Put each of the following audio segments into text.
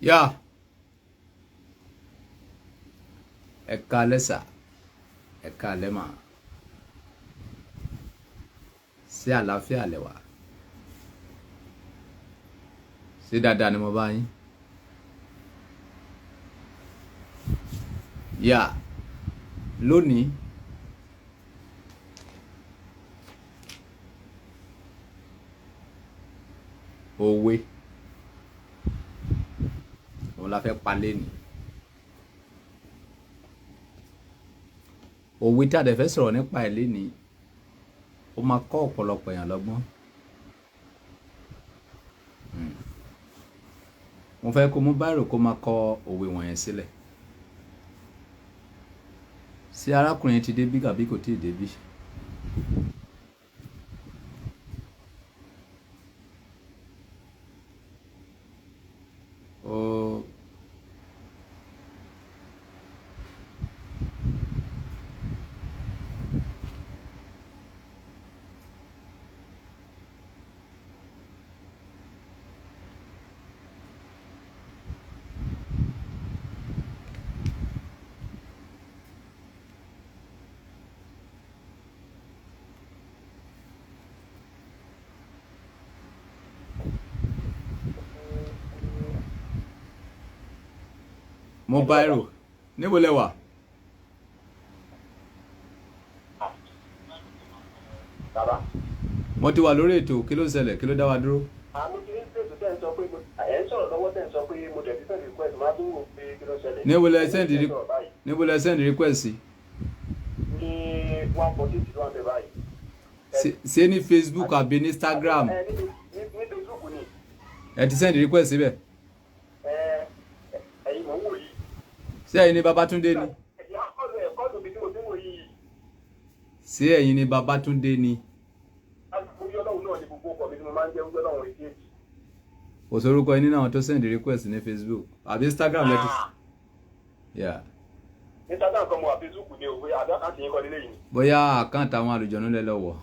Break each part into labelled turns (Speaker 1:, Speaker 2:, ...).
Speaker 1: Yá, ẹ káalẹ́ sà, ẹ káalẹ́ mà. Ṣé àlàáfíà lẹ wà? Ṣé dáadáa ni mo bá yín? Yá, lónìí òwe òun la fẹ́ pa lénìí. Òwe tí a dẹ̀ fẹ́ sọ̀rọ̀ nípa ẹ̀ lénìí, ó máa kọ́ ọ̀pọ̀lọpọ̀ èèyàn lọ́gbọ́n. Mo fẹ́ kó mú báírò kó máa kọ òwe wọ̀nyẹn sílẹ̀. Ṣé arákùnrin ti débí àbí kò tíì débí? Ó mú báírò. Níbo lẹ wà?
Speaker 2: Bàbá.
Speaker 1: Mo ti wà lórí ètò, kí ló ń ṣẹlẹ̀? Kí ló dá wa dúró?
Speaker 2: Àmì tí ń ṣètò tẹ́ ń sọ pé ẹ̀ ń sọ̀rọ̀ lọ́wọ́ tẹ́ ń sọ pé mo dẹ̀ fi send request máa tún wò pé kí ló ṣẹlẹ̀.
Speaker 1: Níbo lẹ send
Speaker 2: Ẹ̀ ń sọ̀rọ̀ báyìí.
Speaker 1: Níbo lẹ send request sí?
Speaker 2: Ní 1:48 ló wà bẹ̀ báyìí.
Speaker 1: Ṣé ní Facebook àbí ní Instagram?
Speaker 2: Ẹ ní Facebook ni.
Speaker 1: Ẹ ti send request síbẹ̀.
Speaker 2: Ẹ ẹ̀yin mò ń wò yìí.
Speaker 1: Ṣé ẹ̀yin ni Babátúndé ni?
Speaker 2: Ẹ̀yin akọ́lù ẹ̀kọ́lù mi tí mo ti ń wò yìí.
Speaker 1: Ṣé ẹ̀yin ni Babátúndé ni?
Speaker 2: Orí Ọlọ́run náà ni gbogbo ọkọ̀ mi tí mo máa ń jẹ́ orí Ọlọ́run èdè èjì.
Speaker 1: Kò sórúkọ yín nínú àwọn tó send request ní Facebook àbí Instagram lẹ ti. Yeah.
Speaker 2: Instagram kan mo wà, Facebook ni òwe àbí àkáǹtì yín kọ́ lélẹ́yìn ni.
Speaker 1: Bóyá àkáǹtì àwọn àlùjọ̀nú lẹ lọ wọ̀.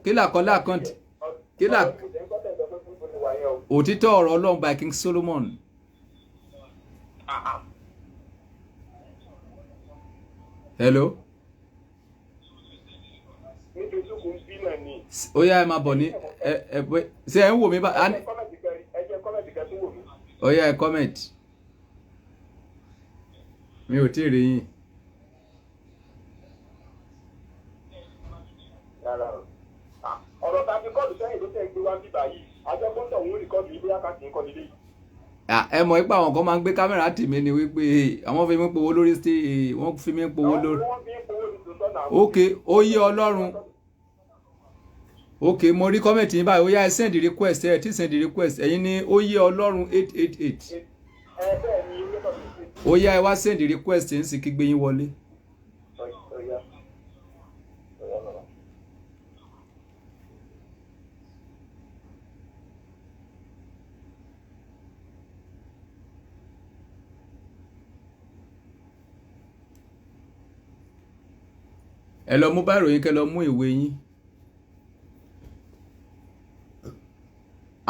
Speaker 1: Kí làkọlé àkáǹtì? Òtítọ́ ọ̀rọ̀ Ọlọ́run by King Solomon. Hello?
Speaker 2: Ní Facebook ń bí náà ni.
Speaker 1: Ó yá, ẹ máa bọ̀ ní ẹ ẹ ṣé ẹ ń wò mí bá
Speaker 2: Ẹ jẹ́ comment kẹ́ tún wò mí.
Speaker 1: Ó yá, ẹ comment. Mi ò tíì rí yín.
Speaker 2: Rárá o. Ọ̀rọ̀ ta fi kọ́ọ̀lù sẹ́yìn ló tẹ̀ gbé wá bíbá yìí. Àjọ gbọ́dọ̀ òun record yìí bóyá ká kì í kọ́ nílé yìí.
Speaker 1: Ẹ mọ̀ pé àwọn kan máa ń gbé kámẹ́rà tì mí ni wípé àwọn fi mí powó lórí sí, wọ́n fi mí powó lórí.
Speaker 2: Wọ́n fi ń powó ní tòótọ́ náà.
Speaker 1: Ok, ó yé Ọlọ́run. Ok, mo rí comment yín báyìí. Ó yá, ẹ send request, ẹ tí send request. Ẹ̀yin ni ó yé Ọlọ́run 888.
Speaker 2: Ẹ bẹ́ẹ̀ ni ó yẹ kọ́
Speaker 1: Ó yá, ẹ wá send request ń sì kí gbé yín wọlé.
Speaker 2: Ọ̀yá. Ọ̀yá bàbá.
Speaker 1: Ẹ lọ mú báírò yín, kẹ́ lọ mú ìwé yín.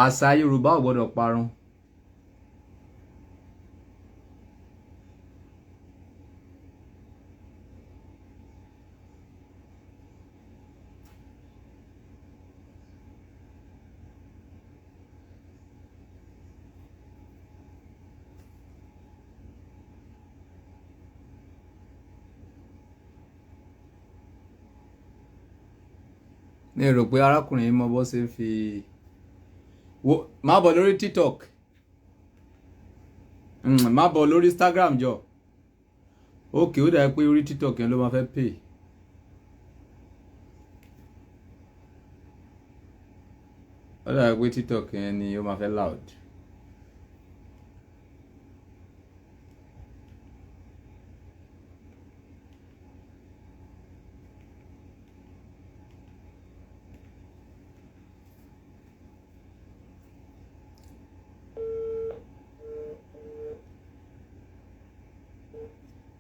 Speaker 1: Àṣà Yorùbá ò gbọ́dọ̀ parun. Mi rò pé arákùnrin yìí mọ bó ṣe ń fi wo. Má bọ̀ lórí TikTok, má bọ̀ lórí Instagram jọ. Ok, ó dàbí pé orí TikTok yẹn ló máa fẹ́ pay. Ó dàbí pé TikTok yẹn ni ó máa fẹ́ loud.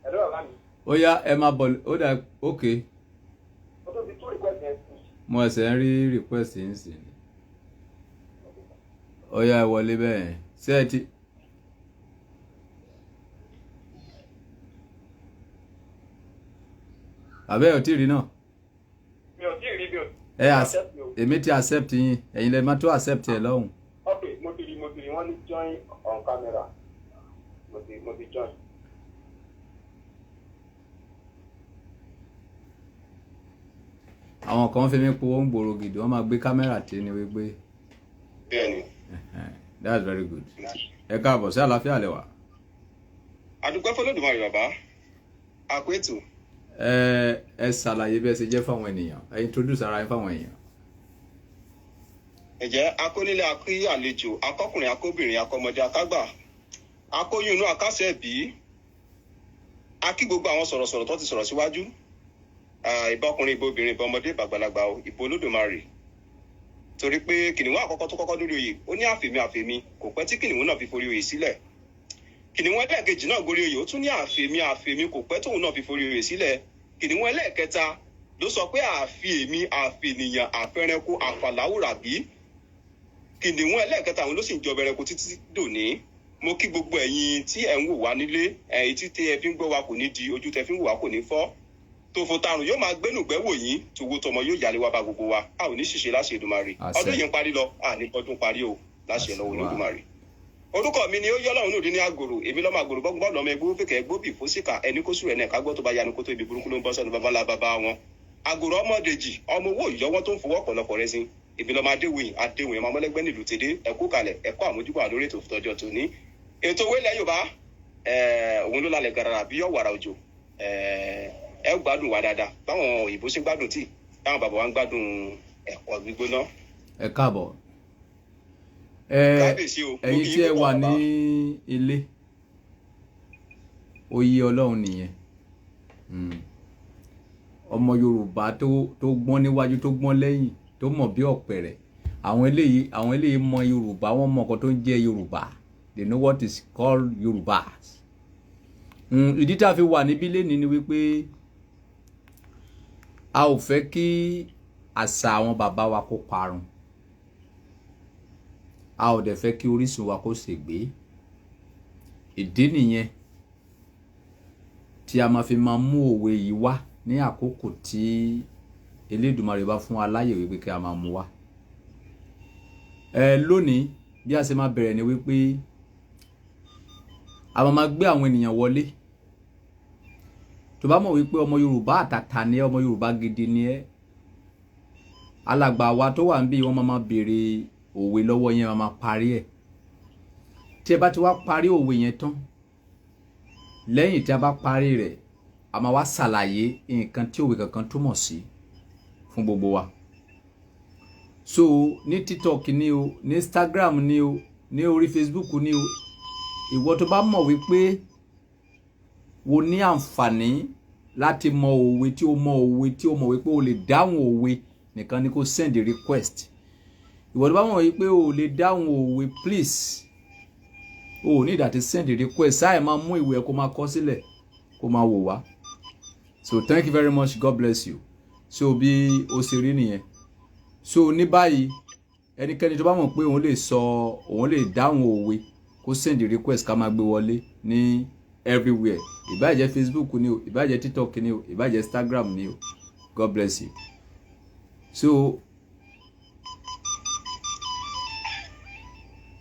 Speaker 2: Hello, bàbá mi.
Speaker 1: Ó yá, ẹ máa bọ̀. Ó dà, ok.
Speaker 2: Mo tún fi two request yẹn sí.
Speaker 1: Mo ẹsẹ̀ ń rí request yín sí ni. Ó yá, ẹ wọlé bẹ́ẹ̀. Ṣé ẹ ti. Àbẹ́ ò tí ì rí náà?
Speaker 2: Mi ò tí ì rí, mi ò
Speaker 1: Ẹ èmi ti accept yín, ẹ̀yin lẹ máa tó accept ẹ lọ́hùn.
Speaker 2: Ok, mo ti rí, mo ti rí. Wọ́n ní join on camera. Mo ti join.
Speaker 1: Àwọn kan fi mí powó ń gbòòrò gidi, wọ́n máa gbé kámẹ́rà tí ni wípé.
Speaker 3: Bẹ́ẹ̀ni.
Speaker 1: That's very good. Ẹ káàbọ̀ sí, àlàáfíà lẹ wà?
Speaker 3: Àdúpẹ́ fọlọ́dúnmarè, bàbá àpètù.
Speaker 1: Ẹ ṣàlàyé bí ẹ ṣe jẹ́ fáwọn ènìyàn, ẹ introduce ara yín fáwọn èèyàn.
Speaker 3: Ǹjẹ́ akónílé, akí àlejò, akọkùnrin, akóbìnrin, akọmọdé, akágbà, akóyún inú, akásẹ̀ bí, akí gbogbo àwọn sọ̀rọ̀sọ̀rọ̀ tó ti sọ̀rọ̀ síwájú. Ìbá ọkùnrin, ìbá obìnrin, ìbá ọmọdé, ìbá àgbàlagbà o, ìbá Olódùmarè, torí pé kìnìún àkọ́kọ́ tó kọ́kọ́ dórí oyè, ó ní àfèmí àfèmí. Kò pẹ́ tí kìnìún náà fi forí oyè sílẹ̀. Kìnìún ẹlẹ́ẹ̀kejì náà gorí oyè, ó tún ní àfèmí àfèmí. Kò pẹ́ tóun náà fi forí oyè sílẹ̀. Kìnìún ẹlẹ́ẹ̀kẹta ló sọ pé àfi èmi, àfènìyàn, àfẹranko, àfàláwùrà bí. Kìnìún ẹlẹ́ẹ̀kẹta àwọn ló sì ń jọba ẹranko títí dòní. Mo kí gbogbo ẹ̀yin tí ẹ̀ ń wò wá nílé. Ẹ̀yin tí ẹ fi ń gbọ́ wa kò ní di ojú, tẹ fi ń wò wá kò ní fọ́. Tòfò tarùn yóò máa gbénú gbẹ́wò yín, tòwó tọmọ yóò yálé wá bá gbogbo wa. A ò ní ṣìṣe láṣẹ Èdùmàrè.
Speaker 1: Àṣẹ.
Speaker 3: Ọdún yìí ń parí lọ, a ní ọdún parí o, láṣẹ lọ́wọ́
Speaker 1: Àṣẹ wà.
Speaker 3: Olódùmarè. Orúkọ mi ni ó yọ Ọlọ́run lòdì ní àgòrò. Èmi lọ́mọ àgòrò bọ́gbọ́n bọ́ọ̀lù, ọmọ ẹgbẹ́ òfìkẹ́ gbóbì fósìkà ẹni kó sùrẹ̀ náà kágbọ́ tó bá yanu kó tó ibi burúkú ló ń bọ́ sẹ́nu babalá bàbá wọn. Àgòrò ọmọdèjì, ọmọ owó ìyọwọ́ tó ń fowó ọ̀pọ̀lọpọ̀ rẹ sí. Èmi lọ́mọ adéwìn, adéwìn ọmọ ọmọlẹ́gbẹ́ nílùú tèdè. Ẹ̀kú kalẹ̀, ẹ̀kọ́ àmójúbà lórí ètò ìtọ́jọ́ tòní, ètò owó ilẹ̀ Yorùbá. Òun ló lálẹ́ garara bí ọ̀wàrà òjò. Ẹ gbádùn wa dáadáa, báwọn òyìnbó ṣe ń gbádùn tíì, táwọn bàbá wa ń gbádùn ẹ̀kọ́ gbígbóná.
Speaker 1: Ẹ káàbọ̀ ẹ.
Speaker 3: Kábíyèsí o, mo
Speaker 1: Ẹ̀yin
Speaker 3: kí
Speaker 1: tí
Speaker 3: yín
Speaker 1: ẹ
Speaker 3: púpọ̀,
Speaker 1: wà
Speaker 3: bàbá.
Speaker 1: ní ilé, oyè Ọlọ́run nìyẹn. Ọmọ Yorùbá tó gbọ́n níwájú, tó gbọ́n lẹ́yìn, tó mọ̀ bí ọ̀pẹ̀rẹ̀. Àwọn eléyìí mọ Yorùbá, wọ́n mọ nǹkan tó ń jẹ́ Yorùbá. They know what is called Yorùbá. Ìdí tá a fi wà níbí lénìí ni wípé a ò fẹ́ kí àṣà àwọn bàbá wa kó parun, a ò dẹ̀ fẹ́ kí orísun wa kó ṣègbé. Ìdí nìyẹn tí a máa fi máa mú òwe yìí wá ní àkókò tí Elédùmarè bá fún wa láyè wípé kí a máa mú wá. Ẹ lónìí, bí a ṣe máa bẹ̀rẹ̀ ni wípé a máa máa gbé àwọn ènìyàn wọlé. Tó bá mọ̀ wípé ọmọ Yorùbá àtàtà ni ẹ́, ọmọ Yorùbá gidi ni ẹ́, alàgbà wa tó wà níbí, wọ́n máa máa béèrè òwe lọ́wọ́ yẹn, máa máa parí ẹ̀. Tí ẹ bá ti wá parí òwe yẹn tán, lẹ́yìn tí a bá parí rẹ̀, a máa wá ṣàlàyé nǹkan tí òwe kankan túmọ̀ sí fún gbogbo wa. So ní TikTok ni o, ní Instagram ni o, ní orí Facebook ni o, ìwọ tó bá mọ̀ wípé wo ní àǹfààní láti mọ òwe, tí o mọ òwe, tí o mọ̀ wípé o lè dáhùn òwe nìkan ni kó send request. Ìwọ tó bá mọ̀ wípé o lè dáhùn òwe, please, o ò ní ìdá tí send request. Sáà máa mú ìwé ẹ, kó máa kọ sílẹ̀, kó máa wò wá. So thank you very much, God bless you. So bí o ṣe rí nìyẹn. So ní báyìí, ẹnikẹ́ni tó bá mọ̀ pé òun lè sọ, òun lè dáhùn òwe, kó send request, ká máa gbé wọlé ní everywhere, ìbáà jẹ́ Facebook ni o, ìbáà jẹ́ TikTok ni o, ìbáà jẹ́ Instagram ni o. God bless you. So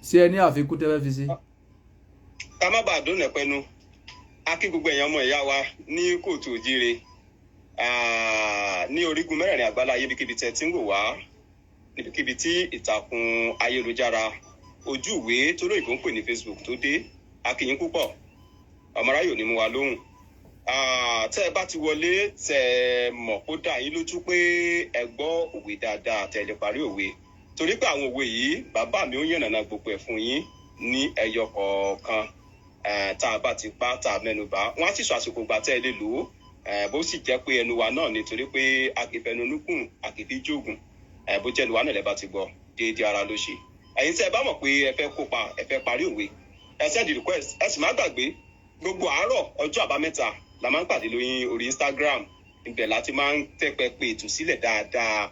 Speaker 1: ṣé ẹ ní àfikún tẹ́fẹ́ fi sí?
Speaker 3: Ká má bàa dónà pẹnu, a kí gbogbo èèyàn, ọmọ ìyá wa ní kóòtù òjíire ní orígun mẹ́rẹ̀ẹ̀rin àgbálá ayé, ibikíbi tẹ́ tí ń wò wá, níbikíbi tí ìtàkùn ayélujára ojú ìwé tó lóyìnbó ń pè ní Facebook tó dé, a kí yín púpọ̀. Ọmọ aráyò ní mú wa lóhùn. Tẹ́ ẹ bá ti wọlé, tẹ́ ẹ mọ̀ kó dá yín lójú pé ẹ gbọ́ òwe dáadáa, tẹ́ ẹ lè parí òwe, torí pé àwọn òwe yìí, bàbá mi ó yànnàná gbogbo ẹ̀ fún yín ní ẹyọ kọ̀ọ̀kan. Tá a bá ti pa, tá a mẹ́nu bà, wọ́n á sì sọ àsìkò ìgbà tẹ́ ẹ lè lò ó. Bó sì jẹ́ pé ẹnu wa náà nítorí pé a kì í fẹnu nukùn, a kì í fi jóògùn. Bó jẹ́ ẹnu wa náà lẹ́ bá ti gbọ́, déédéé ara ló ṣe. Ẹ̀yin tí ẹ bá mọ̀ pé ẹ fẹ́ kópa, ẹ fẹ́ parí òwe, ẹ send request. Ẹ sì má gbàgbé, gbogbo àárọ̀ ọjọ́ àbámẹ́ta la máa ń pàdé lóyún orí Instagram. Ibẹ̀ la ti máa ń tẹ́ pẹpẹ ètò sílẹ̀ dáadáa.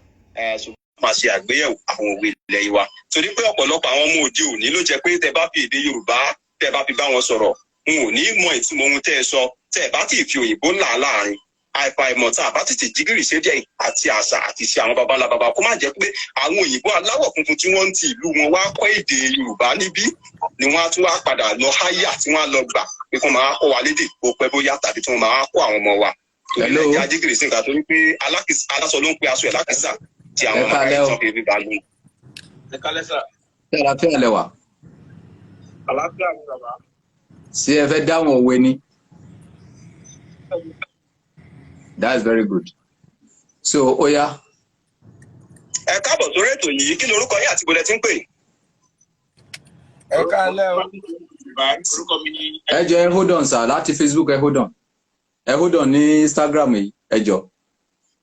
Speaker 3: Máa ṣe àgbéyẹ̀wò àwọn òwe ilẹ̀ wa, torí pé ọ̀pọ̀lọpọ̀ àwọn ọmọ òde òní ló jẹ́ pé tẹ́ bá fi èdè Yorùbá, tẹ́ bá fi bá wọn sọ̀rọ̀, n ò ní mọ ìtumọ̀ ohun tẹ́ ẹ sọ tẹ́ ẹ bá ti fi òyìnbó là láàrin. Àìfàìmọ̀ tá a bá tètè jígìrì sédè àti àṣà àti ìṣe àwọn baba ńlá baba, kó má jẹ́ pé àwọn òyìnbó aláwọ̀ funfun tí wọ́n ń ti ìlú wọn wá kọ́ èdè Yorùbá níbí ni wọ́n á tún wá padà lọ háyà tí wọ́n á lọ gbà pé kí wọ́n máa kọ́ wa lédè, kó pẹ́ bóyá, tàbí tí wọ́n máa kọ́ àwọn ọmọ wa. Torí
Speaker 1: Hello.
Speaker 3: ẹ̀ jẹ́ ajígìrì sí nǹkan, torí pé aláṣọ ló ń pe aṣọ ẹ̀ lákìsà tí àwọn
Speaker 1: Ẹ
Speaker 3: ọmọ
Speaker 1: káalẹ́
Speaker 3: ayé
Speaker 1: o.
Speaker 3: tán fi fi bá lóhùn.
Speaker 2: Ẹ kálẹ́ sà.
Speaker 1: Ṣé àlàáfíà lẹ wà?
Speaker 2: Àlàáfíà ni, bàbá.
Speaker 1: Ṣé ẹ fẹ́ dáhùn òwe ni? That's very good. So ó yá.
Speaker 3: Ẹ káàbọ̀ sórí ètò yìí. Kí lorúkọ yín àti ibo lẹ ti ń pè?
Speaker 4: Ẹ káalẹ́ o.
Speaker 2: Orúkọ mi ni
Speaker 1: Ẹ jọ̀ọ́, ẹ hold on, sir, láti Facebook. Ẹ hold on, ẹ hold on ní Instagram yìí, ẹ jọ̀ọ́.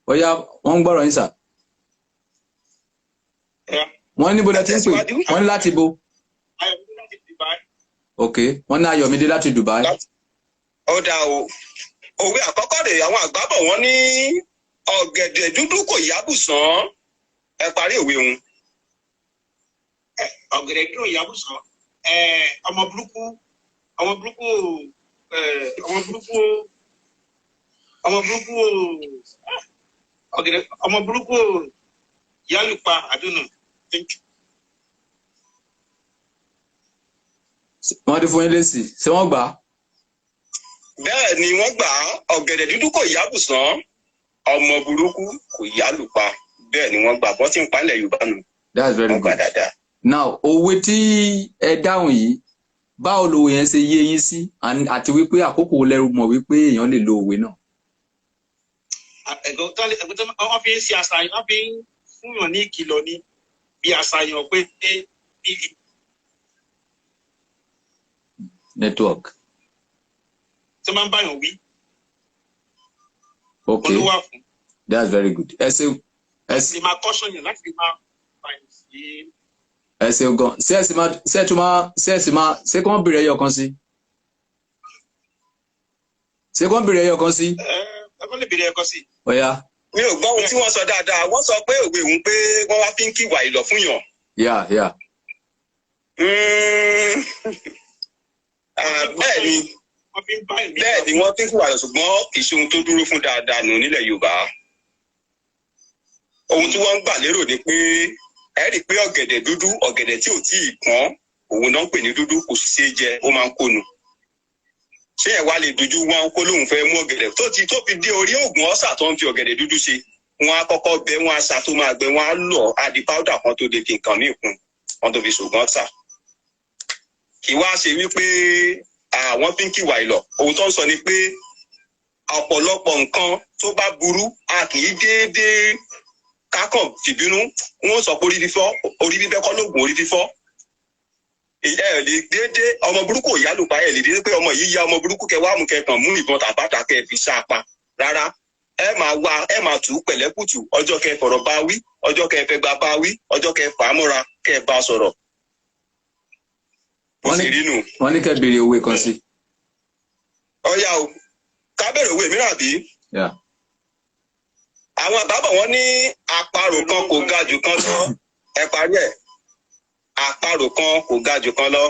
Speaker 1: Ó yá, wọ́n ń gbọ́rọ̀ yín, sir. Wọ́n níbo lẹ ti ń pè? Wọ́n ní láti bo?
Speaker 2: Ayọ̀mídé láti Dubai.
Speaker 1: Ok, wọ́n ní Ayọ̀mídé láti Dubai.
Speaker 3: Ó dáa o. Òwe àkọ́kọ́ rèé. Àwọn àgbà bọ̀, wọ́n ní ọ̀gẹ̀dẹ̀ dúdú kò yábùsàn. Ẹ parí òwe òun.
Speaker 2: Ọ̀gẹ̀dẹ̀ dúró ìyàbùsàn. Ọmọ burúkú, ọmọ burúkú, ọmọ burúkú, ọmọ burúkú, ọ̀gẹ̀dẹ̀, ọmọ burúkú yálùpa àdúnà. Thank you.
Speaker 1: Wọ́n ti fún yín lésì. Ṣé wọ́n gbà á?
Speaker 3: Bẹ́ẹ̀ ni, wọ́n gbà á. Ọ̀gẹ̀dẹ̀ dúdú kò yábùsàn, ọmọ burúkú kò yálùpa. Bẹ́ẹ̀ ni, wọ́n gbà. Bọ́ tí ń palẹ̀ Yorùbá nù.
Speaker 1: That's very
Speaker 3: Wọ́n gbà
Speaker 1: good.
Speaker 3: dáadáa.
Speaker 1: Now, òwe tí ẹ dáhùn yìí, báwo lòwe yẹn ṣe yé yín sí, àti wípé àkókò wo lẹ mọ̀ wípé èèyàn lè lo òwe náà?
Speaker 2: Ẹ̀gbọ́n tó wọ́n fi ń ṣe àṣàyàn, wọ́n fi ń fúnyàn ní ìkìlọ̀ ni, bí àṣàyàn pé bí
Speaker 1: Network.
Speaker 2: tí wọ́n máa ń báyàn wí.
Speaker 1: Ok.
Speaker 2: Olówó wà fún.
Speaker 1: That's very good. Ẹ ṣeun, ẹ
Speaker 2: Láti lè máa kọ́ṣọ̀yàn, láti lè máa báyàn sí.
Speaker 1: Ẹ ṣeun gan. Ṣé ẹ sì máa, ṣé ẹ tún máa, ṣé ẹ sì máa, ṣé kí wọ́n béèrè ẹyọ kan sí? Ṣé kí wọ́n béèrè ẹyọ kan sí?
Speaker 2: Ẹ ẹ kọ́ lè béèrè ẹ̀kọ́ sí.
Speaker 1: Ó yá.
Speaker 3: Mi ò gbọ́ ohun tí wọ́n sọ dáadáa. Wọ́n sọ pé òwe òun pé wọ́n wá fi ń kíwà ìlọ̀ fún yàn. Ah, bẹ́ẹ̀ ni.
Speaker 2: Wọ́n fi ń báyàn wí.
Speaker 3: Bẹ́ẹ̀ ni, wọ́n fi ń kíwà ìlọ̀, ṣùgbọ́n kì í ṣe ohun tó dúró fún dáadáa nù nílẹ̀ Yorùbá. Ohun tí wọ́n ń gbà lérò ni pé ẹ rí i pé ọ̀gẹ̀dẹ̀ dúdú, ọ̀gẹ̀dẹ̀ tí ò tí ì pọ́n, òun náà ń pè ní dúdú. Kò sì ṣeé jẹ, ó máa ń kónu. Ṣé ẹ wá lè dojú wọn kó lóun fẹ́ mú ọ̀gẹ̀dẹ̀ tó ti tó fi dé orí oògùn ọ́sà tó ń fi ọ̀gẹ̀dẹ̀ dúdú ṣe? Wọn á kọ́kọ́ bẹ, wọn á sa tó máa gbẹ, wọn á lọ á di powder kan tó lè fi nǹkan míì kún wọn tó fi ṣògùn ọ́sà. Kì í wá ṣe wípé àwọn fi ń kíwà ìlọ̀. Ohun tó ń sọ ni pé ọ̀pọ̀lọpọ̀ nǹkan tó bá burú, a kì í déédéé kákàn fìbínú. Wọn sọ pé orí fífọ́, orí fífẹ́ kọ́ lóògùn orí fífọ́. Ẹ lè déédéé ọmọ burúkú ò yálùpá. Ẹ lè déédéé pé ọmọ yìí ya ọmọ burúkú, kẹ wá mú, kẹ kàn mú ìbọn tàbátà, kẹ fi sá pa. Rárá, ẹ máa wá, ẹ máa tù ú pẹ̀lẹ́kùtù. Ọjọ́ kẹ fọ̀rọ̀ bá wí, ọjọ́ kẹ fẹ́ gba bá wí, ọjọ́ kẹ fà á mọ́ra, kẹ bá a sọ̀rọ̀. Bó ṣe rí nù.
Speaker 1: Wọ́n ní kẹ́ béèrè òwe kan sí.
Speaker 3: Ọ̀yá o, ká bẹ̀rẹ̀ òwe mìíràn bí?
Speaker 1: Yeah.
Speaker 3: Àwọn àbábọ̀, wọn ní àparò kan kò ga jù kan lọ. Ẹ parí ẹ̀. Àparò kan kò ga jù kan lọ.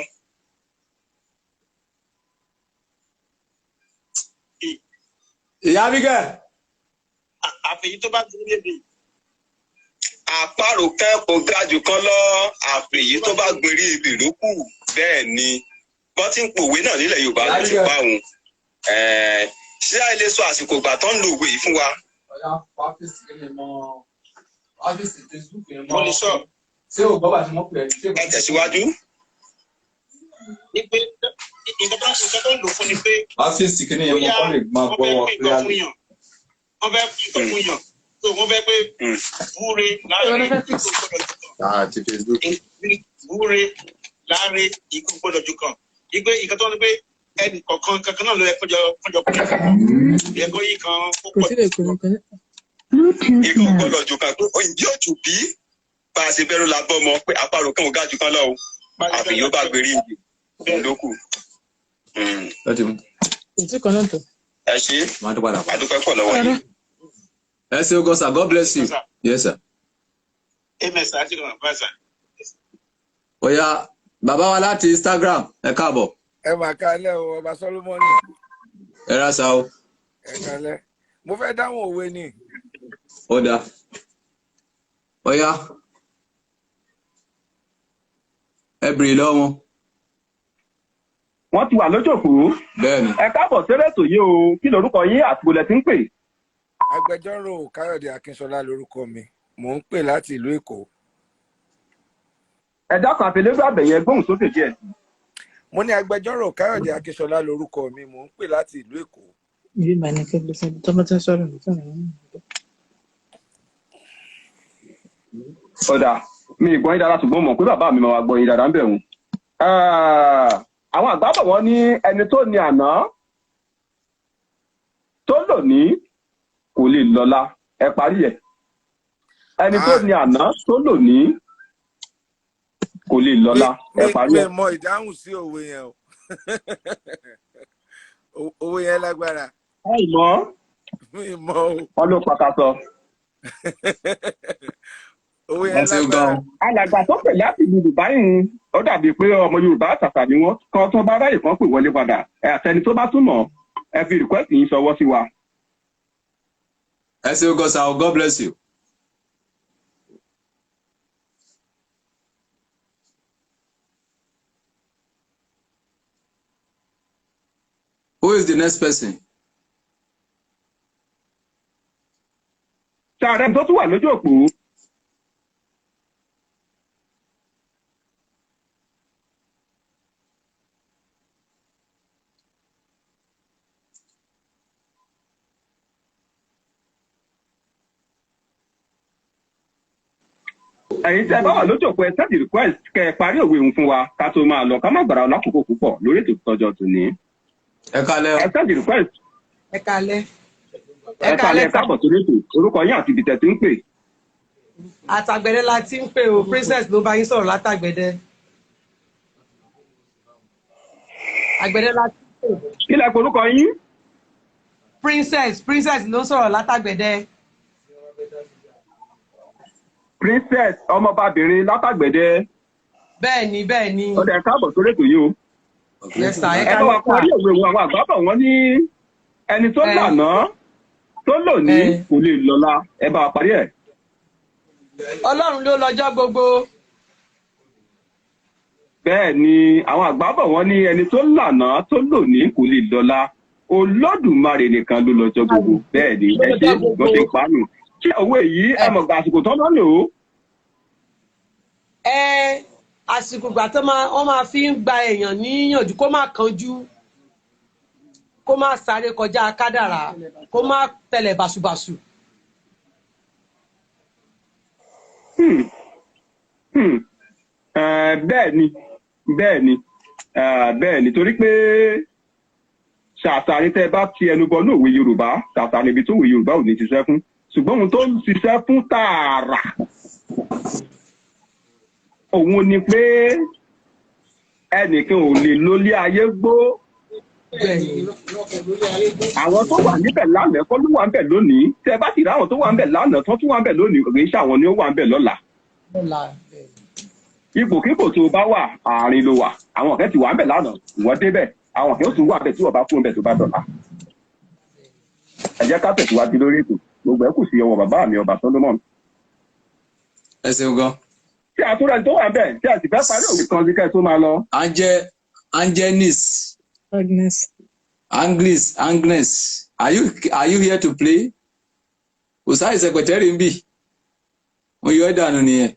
Speaker 1: Ìyá Bíkẹ́.
Speaker 2: Àfẹ̀yí tó bá gbé lédè.
Speaker 3: Àparò kan kò ga jù kan lọ, àfẹ̀yí tó bá gbérí ibì ló kù. Bẹ́ẹ̀ ni, wọ́n ti ń pòwe náà nílẹ̀ Yorùbá ló ti bá òun. Ṣé a lè sọ àsìkò ìgbà tó ń lo òwe yìí fún wa?
Speaker 1: Ọ̀yá, ọ́fíìsì kí ni mọ́, ọ́fíìsì Facebook yẹn
Speaker 2: Mo lè sọ.
Speaker 1: Ṣé o gbọ́ bá tí wọ́n pè é?
Speaker 3: Ẹ tẹ̀síwájú.
Speaker 2: Ní pé nǹkan tó ń lò fún ni pé
Speaker 1: Ọ́fíìsì kí ni yẹn mọ́
Speaker 2: bóyá
Speaker 1: kọ́ lè máa
Speaker 2: wọ́n
Speaker 1: gbọ́
Speaker 2: fẹ́
Speaker 1: wọn
Speaker 2: pín nǹkan fún
Speaker 1: clearly.
Speaker 2: yàn, wọ́n fẹ́ pín nǹkan fún yàn, so wọ́n fẹ́ pé búre láre ikú gbọ́dọ̀ jù kan.
Speaker 1: Àti Facebook.
Speaker 2: Búre láre ikú gbọ́dọ̀ jù kan, ìgbé nǹkan tó ń pé ẹnì kọ̀ọ̀kan kankan náà ló yẹ kọjọ pín fún wọn, yẹ kó yí kan ó
Speaker 5: Kò
Speaker 2: pọ̀
Speaker 5: sí lè kò ní kò ní.
Speaker 6: Bluetooth
Speaker 3: Ikọ̀
Speaker 6: mode.
Speaker 3: gbọ́dọ̀ jù kan pé òyìnbí òjò bí bá a ṣe bẹ̀rù la bọ́ mọ pé àparò kan ò ga jù kan lọ o, àfi yóò bá gbérí ibì òun ló kù.
Speaker 1: Ó ti mú.
Speaker 5: Kò sí kan náà tó.
Speaker 3: Ẹ ṣe.
Speaker 1: Máa tó padà pa.
Speaker 3: Adúpẹ́ pọ̀ lọ́wọ́ yìí.
Speaker 1: Ẹ ṣeun gan, sir. God bless you. Yes, sir.
Speaker 2: Amen sir, àti kan bye sir.
Speaker 1: Ó yá, bàbá wa láti Instagram, ẹ káàbọ̀.
Speaker 4: Ẹ mà kálẹ̀ o, ọba Solomoni.
Speaker 1: Ẹ ra sa o.
Speaker 4: Ẹ kálẹ̀, mo fẹ́ dáhùn òwe ni.
Speaker 1: Ó dáa, ó yá, ẹ bèrè lọ́wọ́ wọn.
Speaker 3: Wọ́n ti wà lójòkó.
Speaker 1: Bẹ́ẹ̀ ni.
Speaker 3: Ẹ káàbọ̀ sórí ètò yìí o. Kí lorúkọ yín àti ibo lẹ ti ń pè?
Speaker 4: Agbẹjọ́rò Káyọ̀dé Akínṣọlá lorúkọ mi, mò ń pè láti ìlú Èkó.
Speaker 3: Ẹ dákun, àfẹlẹ́gbẹ́ àbẹ̀yẹ, gbóhùn sókè díẹ̀.
Speaker 4: Mo ní agbẹjọ́rò Káyọ̀dé Akínṣọlá lorúkọ mi, mò ń pè láti ìlú Èkó.
Speaker 5: Ibi ìgbà ní kẹ́gbẹ́ sẹ́bi tó bá ti ń sọ̀rọ̀ nìkan ní.
Speaker 3: Ọ̀dà mi ì gbọ́ yín dáadáa, ṣùgbọ́n mo mọ̀ pé bàbá mi máa wá gbọ́ yín dáadáa ń bẹ̀ wọ́n. Àwọn àgbà bọ̀, wọ́n ní ẹni tó ní àná tó lò ní kò lè lọ́la. Ẹ parí ẹ̀. Ẹni tó
Speaker 4: Ah,
Speaker 3: ní àná tó lò ní kò lè
Speaker 4: mi
Speaker 3: lọ́la. Ẹ
Speaker 4: mi
Speaker 3: parí
Speaker 4: mi
Speaker 3: ẹ̀.
Speaker 4: mọ ìdáhùn sí òwe yẹn o. Òwe yẹn lágbára.
Speaker 3: Àìmọ́.
Speaker 4: Mi mọ o.
Speaker 3: Wọn ló pàkàtọ.
Speaker 4: Òwe
Speaker 1: Ẹ
Speaker 4: yẹn
Speaker 1: ṣeun
Speaker 4: lágbára.
Speaker 1: gan.
Speaker 3: Alàgbà tó pè láti ìlú Dubai ń, ó dàbí pé ọmọ Yorùbá àtàtà ni wọn. Kan tó bá ráyè kan pè wọlé padà. Ẹ àtẹni tó bá túmọ̀, ẹ fi request yín ṣọwọ́ sí wa.
Speaker 1: Ẹ ṣeun gan sa o. God bless you. Who is the next person?
Speaker 3: Ṣáà rẹ tó tún wà lójú òpó? Ẹ̀yin tí ẹ bá wà lójú òpó, ẹ send request kẹ́ ẹ parí òwe òun fún wa ká tó máa lọ, ká má gbàrà lákòókò púpọ̀ lórí ètò ìtọ́jọ́ tòní.
Speaker 1: Ẹ kálẹ́ o.
Speaker 3: Ẹ send request.
Speaker 6: Ẹ kalẹ. Ẹ
Speaker 3: Ẹ
Speaker 6: kalẹ
Speaker 3: kalẹ̀,
Speaker 6: sà.
Speaker 3: káàbọ̀ sórí ètò. Orúkọ yín àti ibi tẹ̀ tí ń pè?
Speaker 6: Àtàgbẹ̀dẹ la ti ń pè o. Princess ló bá yín sọ̀rọ̀ látàgbẹ̀dẹ. Àgbẹ̀dẹ la ti ń pè.
Speaker 3: Kí lẹ pe orúkọ yín?
Speaker 6: Princess, Princess ló ń sọ̀rọ̀ látàgbẹ̀dẹ.
Speaker 3: Princess ọmọbabìnrin látàgbẹ̀dẹ.
Speaker 6: Bẹ́ẹ̀ ni, bẹ́ẹ̀ ni.
Speaker 3: Ọdẹ, káàbọ̀ sórí ètò yìí o.
Speaker 6: Yes sir, ẹ
Speaker 3: Ẹ bá wa
Speaker 6: kalẹ sà.
Speaker 3: parí òwe òun. Àwọn àgbà bọ̀, wọ́n ní ẹni tó
Speaker 6: Ẹ
Speaker 3: lànà tó lòní
Speaker 6: ẹ
Speaker 3: kò lè lọ́la. Ẹ bá wa parí ẹ̀.
Speaker 6: Ọlọ́run ló lọ́jọ́ gbogbo.
Speaker 3: Bẹ́ẹ̀ ni, àwọn àgbà bọ̀, wọ́n ní ẹni tó lànà tó lòní kò lè lọ́la, Olódùmarè nìkan ló lọ́jọ́ gbogbo. Bẹ́ẹ̀ ni.
Speaker 6: Ló
Speaker 3: Ẹ ṣe
Speaker 6: lọ́jọ́ gbogbo.
Speaker 3: wọ́n ti pa á nù. Ṣé òwe yìí, ẹ
Speaker 6: Ẹ
Speaker 3: mọ̀ gbà àsìkò tó lọ́ lò ó?
Speaker 6: Ẹ àsìkò ìgbà tó máa wọ́n máa fi ń gba èèyàn níyànjú kó má kánjú, kó má sáré kọjá kádàrá, kó má tẹlẹ̀ bàṣubàṣu.
Speaker 3: Bẹ́ẹ̀ ni, bẹ́ẹ̀ ni, bẹ́ẹ̀ ni, torí pé ṣàṣà ni tẹ́ ẹ bá ti ẹnu bọ ní òwe Yorùbá, ṣàṣà níbi tó òwe Yorùbá ò ní ṣiṣẹ́ fún, ṣùgbọ́n ohun tó ń ṣiṣẹ́ fún tààrà òun ni pé ẹnìkan ò lè lólé ayé gbó.
Speaker 6: Bẹ́ẹ̀ ni.
Speaker 3: Àwọn tó wà níbẹ̀ lánàá kọ́ ló wà níbẹ̀ lónìí. Tẹ́ ẹ bá sì rí àwọn tó wà níbẹ̀ lánàá tó tún wà níbẹ̀ lónìí, kì í ṣàwọn ni ó wà níbẹ̀ lọ́la.
Speaker 6: Lọ́la, bẹ́ẹ̀ ni.
Speaker 3: Ipòkípò tó o bá wà, àárín ló wà. Àwọn kan ti wà níbẹ̀ lánàá, ìwọ débẹ̀. Àwọn kan ó tún wà níbẹ̀ tí wọ́n bá kú níbẹ̀ tó bá dọ̀la. Ẹ jẹ́ ká tẹ̀síwájú lórí ètò. Gbogbo ẹ̀ kù sí ọwọ́ bàbá mi ọba Solomon.
Speaker 1: Ẹ ṣeun gan.
Speaker 3: Tí a tún rẹ̀ tó wà níbẹ̀ tí a sì fẹ́ parí òwe kan sí kẹ́ ẹ tó máa lọ?
Speaker 1: Angel, Angenis.
Speaker 5: Agnes.
Speaker 1: Anglis, Agnes, are you here to play? Kò sáì sẹpẹtẹrì ń bì, mo yọ ẹ́ dànù nìyẹn.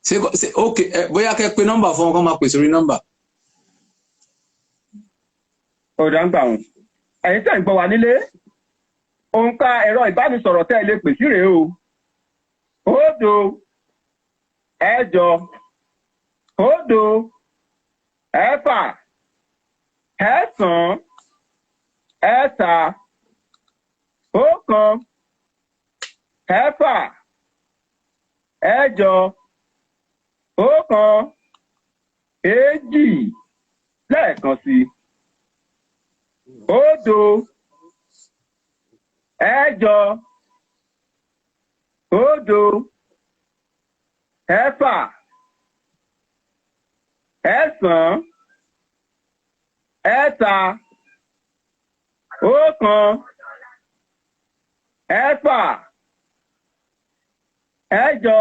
Speaker 1: Ṣé ok, ẹ bóyá kẹ́ pé nọ́mbà fún wọn kó máa pè sórí nọ́mbà.
Speaker 3: Ọ̀dà ń gbà wọn. Ẹ̀yin tẹ́ ń gbọ́ wa nílé, òǹkà ẹ̀rọ ìbánisọ̀rọ̀ tẹ́ ẹ lè pè sí rèé o: 0 8 0 6 9 3 1 6 8 1 2. Lẹ́ẹ̀kan sí i: 0 Ẹ̀jọ, òdo, ẹ̀fà, ẹ̀sán, ẹ̀ta, ọ̀kan, ẹ̀fà, ẹ̀jọ,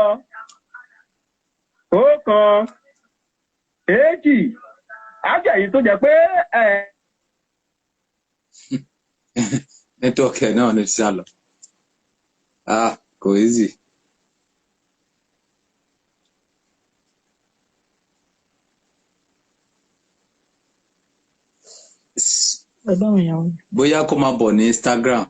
Speaker 3: ọ̀kan, èjì. Ájẹ̀yìn tó jẹ́ pé ẹ̀.
Speaker 1: Network ẹ̀ náà ló ti sá lọ. Ah, kò easy.
Speaker 5: Ẹ bá àwọn èèyàn wí.
Speaker 1: Bóyá kó máa bọ̀ ní Instagram.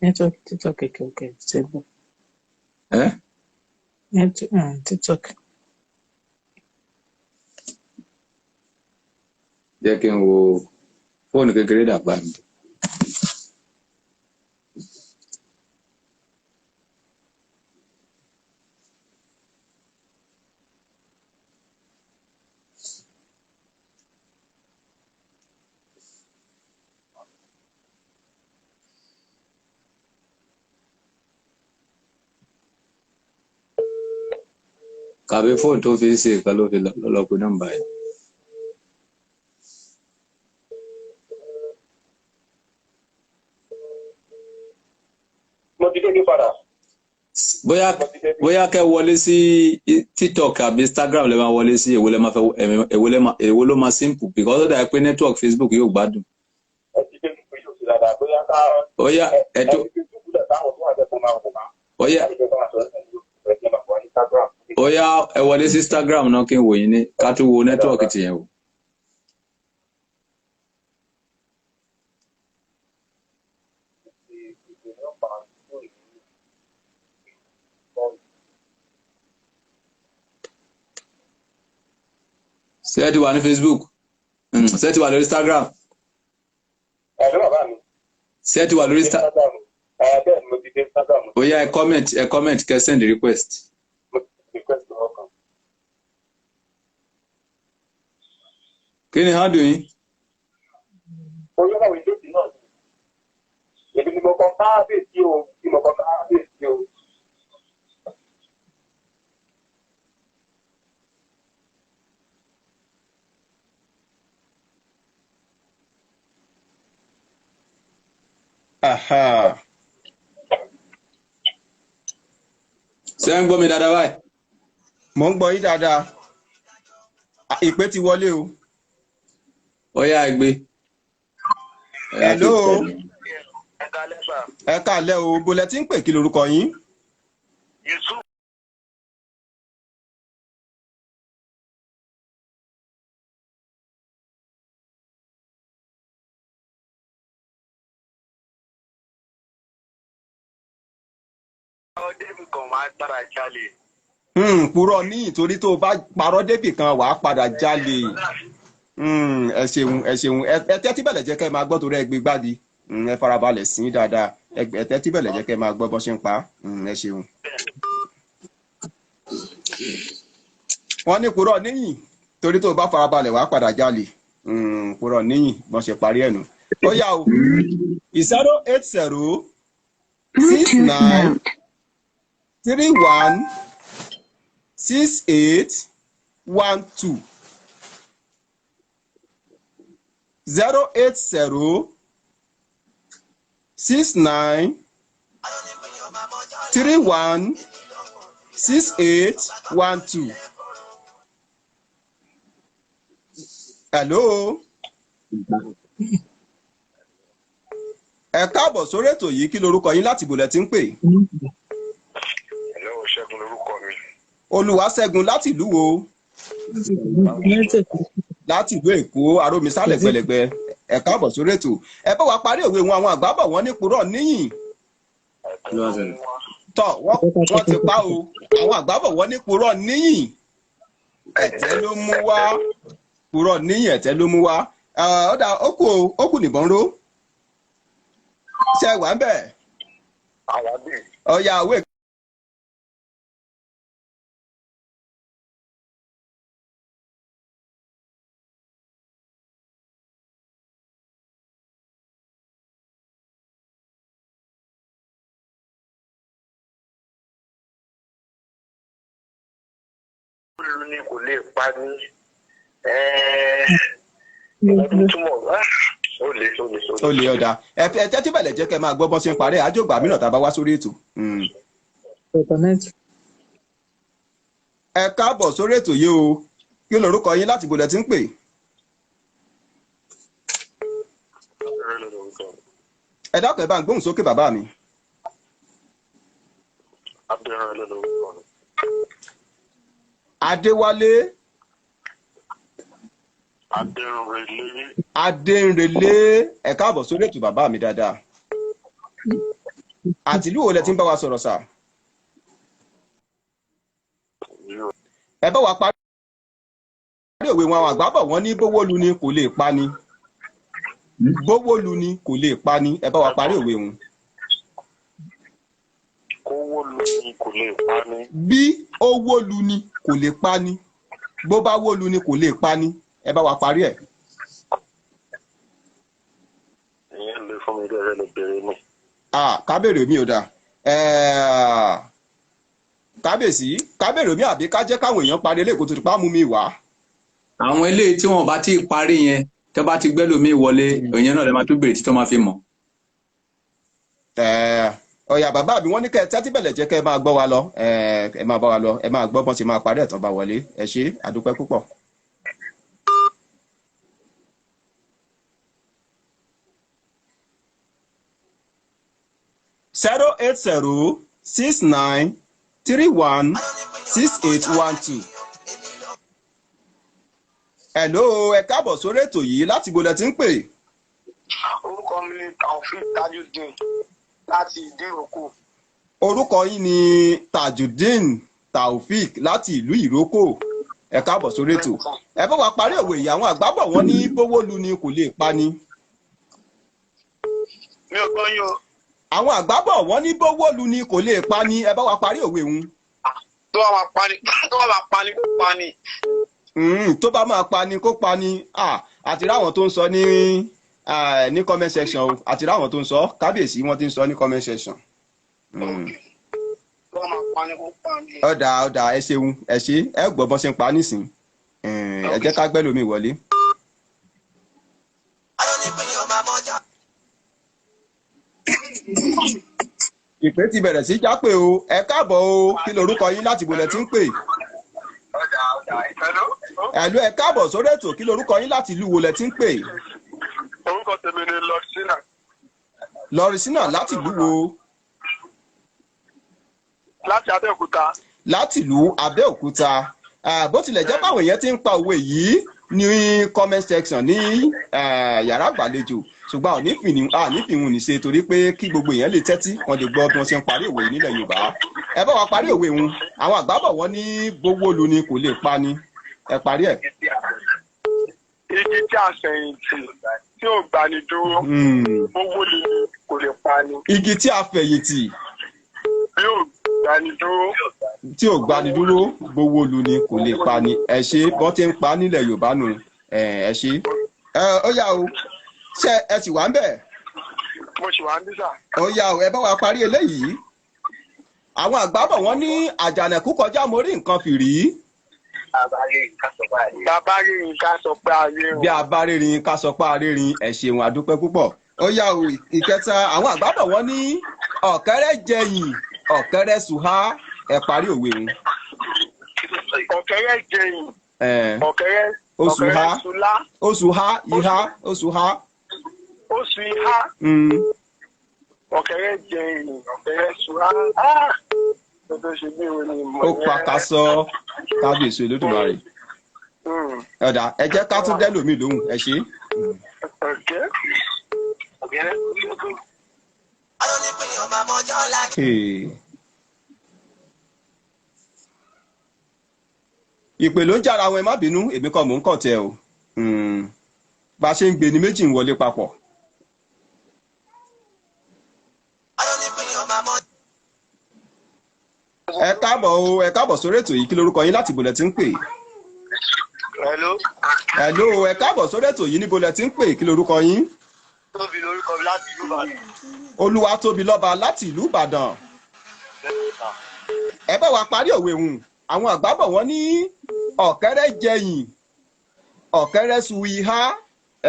Speaker 5: Network TikTok kẹ̀kẹ́ kẹ̀ ṣẹ́gun.
Speaker 1: Ẹ́.
Speaker 5: Network TikTok.
Speaker 1: Jẹ́ kí n wo fóònù kékeré dàgbà mi. Kàbí fóònù tó fi ń ṣe nǹkan ló fi lọ lọ pe nọ́mbà yẹn.
Speaker 3: Mo ti dé ní padà.
Speaker 1: Bóyá
Speaker 3: Mo ti dé bí.
Speaker 1: Bóyá kẹ́ wọlé sí TikTok àbí Instagram lè máa wọlé sí, èwo lè máa fẹ́, èwo lè máa, èwo ló máa simple, because ó dà pé network Facebook yóò gbádùn.
Speaker 3: Ẹ ti dé ní pé yóò ṣe dáadáa, bóyá ká
Speaker 1: Ó yá,
Speaker 3: ẹ
Speaker 1: ẹ tó
Speaker 3: ẹ ti fi dúkúlẹ̀ táwọn tó wà bẹ́ẹ̀ kó máa wò má.
Speaker 1: Ó yá.
Speaker 3: Láti fẹ́ bá wọn sọ̀rọ̀ sí ìlú ẹ̀ ní bàbá ní Instagram.
Speaker 1: Ó yá, ẹ wọlé sí Instagram náà kí n wò yín ní ká tún wo network tìyẹn wò. Ṣé ẹ ti wà ní Facebook? Ṣé ẹ ti wà lórí Instagram?
Speaker 3: Ẹ ló bàbá mi.
Speaker 1: Ṣé ẹ ti wà lórí Instagram?
Speaker 3: Instagram. Ẹ bẹ́ẹ̀ ni, mo ti dé Instagram.
Speaker 1: Ó yá, ẹ comment, kẹ́ send request.
Speaker 3: Mo ti request lọ́wọ́ kan.
Speaker 1: Kí ni handle yín?
Speaker 3: Oyún àwọn ìdókì náà ni. Èmi ni mo kọ káábèsí o, tí mo kọ káábèsí o. Aha.
Speaker 1: Ṣé ẹ ń gbọ́ mi dáadáa báyìí?
Speaker 3: Mo ń gbọ́ yín dáadáa. À, ìpè ti wọlé o.
Speaker 1: Ó yá, ẹ gbé. Ẹ yá,
Speaker 3: Hello.
Speaker 1: fi tẹ̀lé.
Speaker 2: Ẹ kalẹ́ sà.
Speaker 3: Ẹ káalẹ́ o, bolẹ tí ń pè, kí lorúkọ yín?
Speaker 2: Yusuf. Ọdẹ mi kàn máa gbára jalè.
Speaker 3: Purọ́ ní ìtorí tó o bá parọ́ débì kan, wàá padà jalè. Ẹ ṣeun, ẹ ṣeun. Ẹ tẹ́tí bẹ̀lẹ̀ jẹ́ kẹ́ ẹ máa gbọ́ torí ẹ gbé gbádi. Ẹ farabalẹ̀ sí i dáadáa. Ẹ tẹ́tí bẹ̀lẹ̀ jẹ́ kẹ́ ẹ máa gbọ́ bọ́ ṣe ń pa á. Ẹ ṣeun. Wọ́n ní purọ́ níyìn torí tó o bá farabalẹ̀, wàá padà jalè. Purọ́ níyìn bọ́n ṣe parí ẹ̀ nù. Ó yá o, 080 69 31 68 12, 080 69 31 68 12. Hello. Ẹ káàbọ̀ sórí ètò yìí, kí lorúkọ yín, láti ibòlẹ̀ tí ń pè?
Speaker 2: Hello, Ṣẹ́gun lorúkọ mi.
Speaker 3: Olùwàṣẹ́gun, láti ìlú wo?
Speaker 5: Network.
Speaker 3: Láti ìlú Èkó, Arómisálẹ̀ gbẹlẹgbẹ. Ẹ káàbọ̀ sórí ètò. Ẹ bá wa parí òwe wọn. Àwọn àgbà bọ̀, wọ́n ní purọ́ níyìn.
Speaker 1: Kí ló wá ṣẹlẹ̀?
Speaker 3: Tọ wọ́n ti pa o. Àwọn àgbà bọ̀, wọ́n ní purọ́ níyìn, ẹ̀tẹ́ ló mú wá. Purọ́ níyìn, ẹ̀tẹ́ ló mú wá. Ó dà, ó kù o, ó kù nìbọn ró. Ṣe wà ń bẹ̀?
Speaker 2: Àwọn àbí.
Speaker 3: Ọ̀ya, òwe.
Speaker 7: lu ni kò lè pa ní. Nǹkan tó túmọ̀ ó lè ó lè
Speaker 3: Ó lè ọ̀dà. Ẹ tẹ́tí bẹ̀lẹ̀ jẹ́ kẹ́ máa gbọ́ bọ́n ṣe ń parẹ́ àjọgbà mìíràn tá a bá wá sórí ètò. Ẹ káàbọ̀ sórí ètò yìí o. Kí lorúkọ yín, láti bolẹ̀ tí ń pè? Ẹ dákun, ẹ bá ń gbóhùn sókè, bàbá mi.
Speaker 7: Abẹ́rẹ́ lórúkọ mi.
Speaker 3: Adéwálé.
Speaker 7: Adéròrèlé.
Speaker 3: Adéǹrelé, ẹ káàbọ̀ sórí ètò, bàbá mi dáadáa. Àti ìlú wo lẹ ti ń bá wa sọ̀rọ̀ sà? Ẹ bá wa parí òwe wọn. Àwọn àgbà bọ̀, wọ́n ní bówó lu ni kò lè pa ni, bówó lu ni kò lè pa ni. Ẹ bá wa parí òwe wọn.
Speaker 7: Kówó lu ni kò lè pa ni.
Speaker 3: Bí owó lu ni kò lè pa ni, bó bá wó lu ni kò lè pa ni. Ẹ bá wa parí ẹ̀.
Speaker 7: Ìyẹn lè fún mi lẹ́rẹ́ lè béèrè mi.
Speaker 3: Ah, kábèrè mi ò dáa. Kábèsí, kábèrè mi àbí ká jẹ́ káwọn èèyàn parí eléyìí kó tó di pa mú mi wá?
Speaker 1: Àwọn eléyìí tí wọn bá ti parí yẹn, tẹ́ bá ti gbẹ́lòmíì wọlé, ìyẹn náà lè máa tún béèrè títọ́ máa fi mọ̀.
Speaker 3: Ọ̀yà, bàbá mi, wọ́n ní kẹ́ ẹ tẹ́tí bẹ̀lẹ̀ jẹ́ kẹ́ ẹ máa gbọ́ wa lọ. Ẹ máa bá wa lọ, ẹ máa gbọ́ bọ́n ṣe máa parí ẹ̀tàn bá wọlé. Ẹ ṣé, àdúpẹ́ púpọ̀. 08069316812. Hello, ẹ káàbọ̀ sórí ètò yìí. Láti bo lẹ ti ń pè?
Speaker 7: Orúkọ mi ni Taofik Tajudeen láti Ìdíròkò.
Speaker 3: Orúkọ yín ni Tajudeen Taofik láti ìlú Ìrókò. Ẹ káàbọ̀ sórí ètò. Ẹ bá wa parí òwe yìí. Àwọn àgbà bọ̀, wọ́n ní bówó lu ni kò lè pa ni.
Speaker 7: Mi ò gbọ́ yín o.
Speaker 3: Àwọn àgbà bọ̀, wọ́n ní bówó lu ni kò lè pa ni. Ẹ bá wa parí òwe òun.
Speaker 7: Tó bá máa pa ni, tó bá máa pa ni, kó pa ni.
Speaker 3: Tó bá máa pa ni, kó pa ni. Àti ráwọn tó ń sọ ní comment section o. Àti ráwọn tó ń sọ, kábíyèsí, wọ́n ti ń sọ ní comment section.
Speaker 7: Tó bá máa pa ni, kó pa ni.
Speaker 3: Ọ̀dà ọ̀dà, ẹ ṣeun, ẹ ṣe. Ẹ gbọ́ bọ́n ṣe ń pa nísìn. Ẹ jẹ́ ká gbẹ́ lómi wọlé. Ìpè ti bẹ̀rẹ̀ sí jápè o. Ẹ káàbọ̀ o. Kí lorúkọ yín, láti bo lẹ ti ń pè?
Speaker 7: Ọ̀dà ọ̀dà, hello.
Speaker 3: Hello, ẹ káàbọ̀ sórí ètò. Kí lorúkọ yín, láti ìlú wo lẹ ti ń pè?
Speaker 7: Orúkọ tèmi ni Lord Sina.
Speaker 3: Lọrìsínà, láti ìlú wo?
Speaker 7: Láti Abẹ́òkúta.
Speaker 3: Láti ìlú Abẹ́òkúta. Bó tilẹ̀ jẹ́ báwọn èèyàn ti ń pa òwe yìí ní comment section ní yàrá àgbàlejò, ṣùgbọ́n a ní fìhùn ní ṣe, torí pé kí gbogbo èèyàn lè tẹ́tí kan lè gbọ́ bí wọ́n ṣe ń parí òwe yìí nílẹ̀ Yorùbá. Ẹ bá wa parí òwe wọn. Àwọn àgbà bọ̀, wọ́n ní bówó lu ni kò lè pa ni. Ẹ parí ẹ̀.
Speaker 7: Igi tí a fẹ̀yìntì tí ò gbani dúró, owó lè kò lè pa ni.
Speaker 3: Igi tí a fẹ̀yìntì
Speaker 7: bí ò gbani dúró,
Speaker 3: tí ò gbani dúró, gbowó lu ni kò lè pa ni. Ẹ ṣe, bọ́n ti ń pa nílẹ̀ Yorùbá nù. Ẹ ṣe. Ẹ ó yá o, ṣé ẹ sì wà ń bẹ̀?
Speaker 7: Mo sì wà ń bí sà.
Speaker 3: Ó yá o, ẹ bá wa parí eléyìí. Àwọn àgbà bọ̀, wọ́n ní àjànàkú kọjá mo rí nǹkan fìrí.
Speaker 7: Bàbá rí nǹkan sọ pé ayé o.
Speaker 3: Bí a bá rírin, ká sọ pé a rírin. Ẹ ṣeun, àdúpẹ́ púpọ̀. Ó yá o, ìkẹta. Àwọn àgbà bọ̀, wọ́n ní ọ̀kẹ́rẹ́ jẹyìn, ọ̀kẹ́rẹ́ sùhá. Ẹ parí òwe òun.
Speaker 7: Ọ̀kẹ́rẹ́ jẹyìn. Ọ̀kẹ́rẹ́
Speaker 3: Oṣù ha.
Speaker 7: Ọ̀kẹ́rẹ́ sùlá.
Speaker 3: Oṣù ha, ìhá, oṣù ha.
Speaker 7: Oṣù ìhá. Ọ̀kẹ́rẹ́ jẹyìn, ọ̀kẹ́rẹ́ sùlá. Tó tó ṣe bí òun ni mọ̀.
Speaker 3: Ó pakasọ, kábíyèsí Olódùmarè. Ọ̀dà, ẹ jẹ́ ká tún dẹ́lòmíì lóhùn. Ẹ ṣe.
Speaker 7: Okay.
Speaker 3: Hey. Ìpè ló ń jára wọn, ẹ má bínú, èmi kọ́ mò ń kọ̀ tẹ o. Bá a ṣe ń gbé ni méjì ń wọlé papọ̀. Ẹ káàbọ̀ o, ẹ káàbọ̀ sórí ètò yìí. Kí lorúkọ yín, láti bolẹ̀ tí ń pè?
Speaker 7: Hello.
Speaker 3: Hello, ẹ káàbọ̀ sórí ètò yìí. Níbo lẹ ti ń pè? Kí lorúkọ yín?
Speaker 7: Tóbi lórúkọ mi láti ìlú Ìbàdàn.
Speaker 3: Olúwatóbilọ́ba láti ìlú Ìbàdàn. Ẹ bá wa parí òwe hùn. Àwọn àgbà bọ̀, wọ́n ní Ọ̀kẹ́rẹ́ jẹyìn, ọ̀kẹ́rẹ́ su ihá.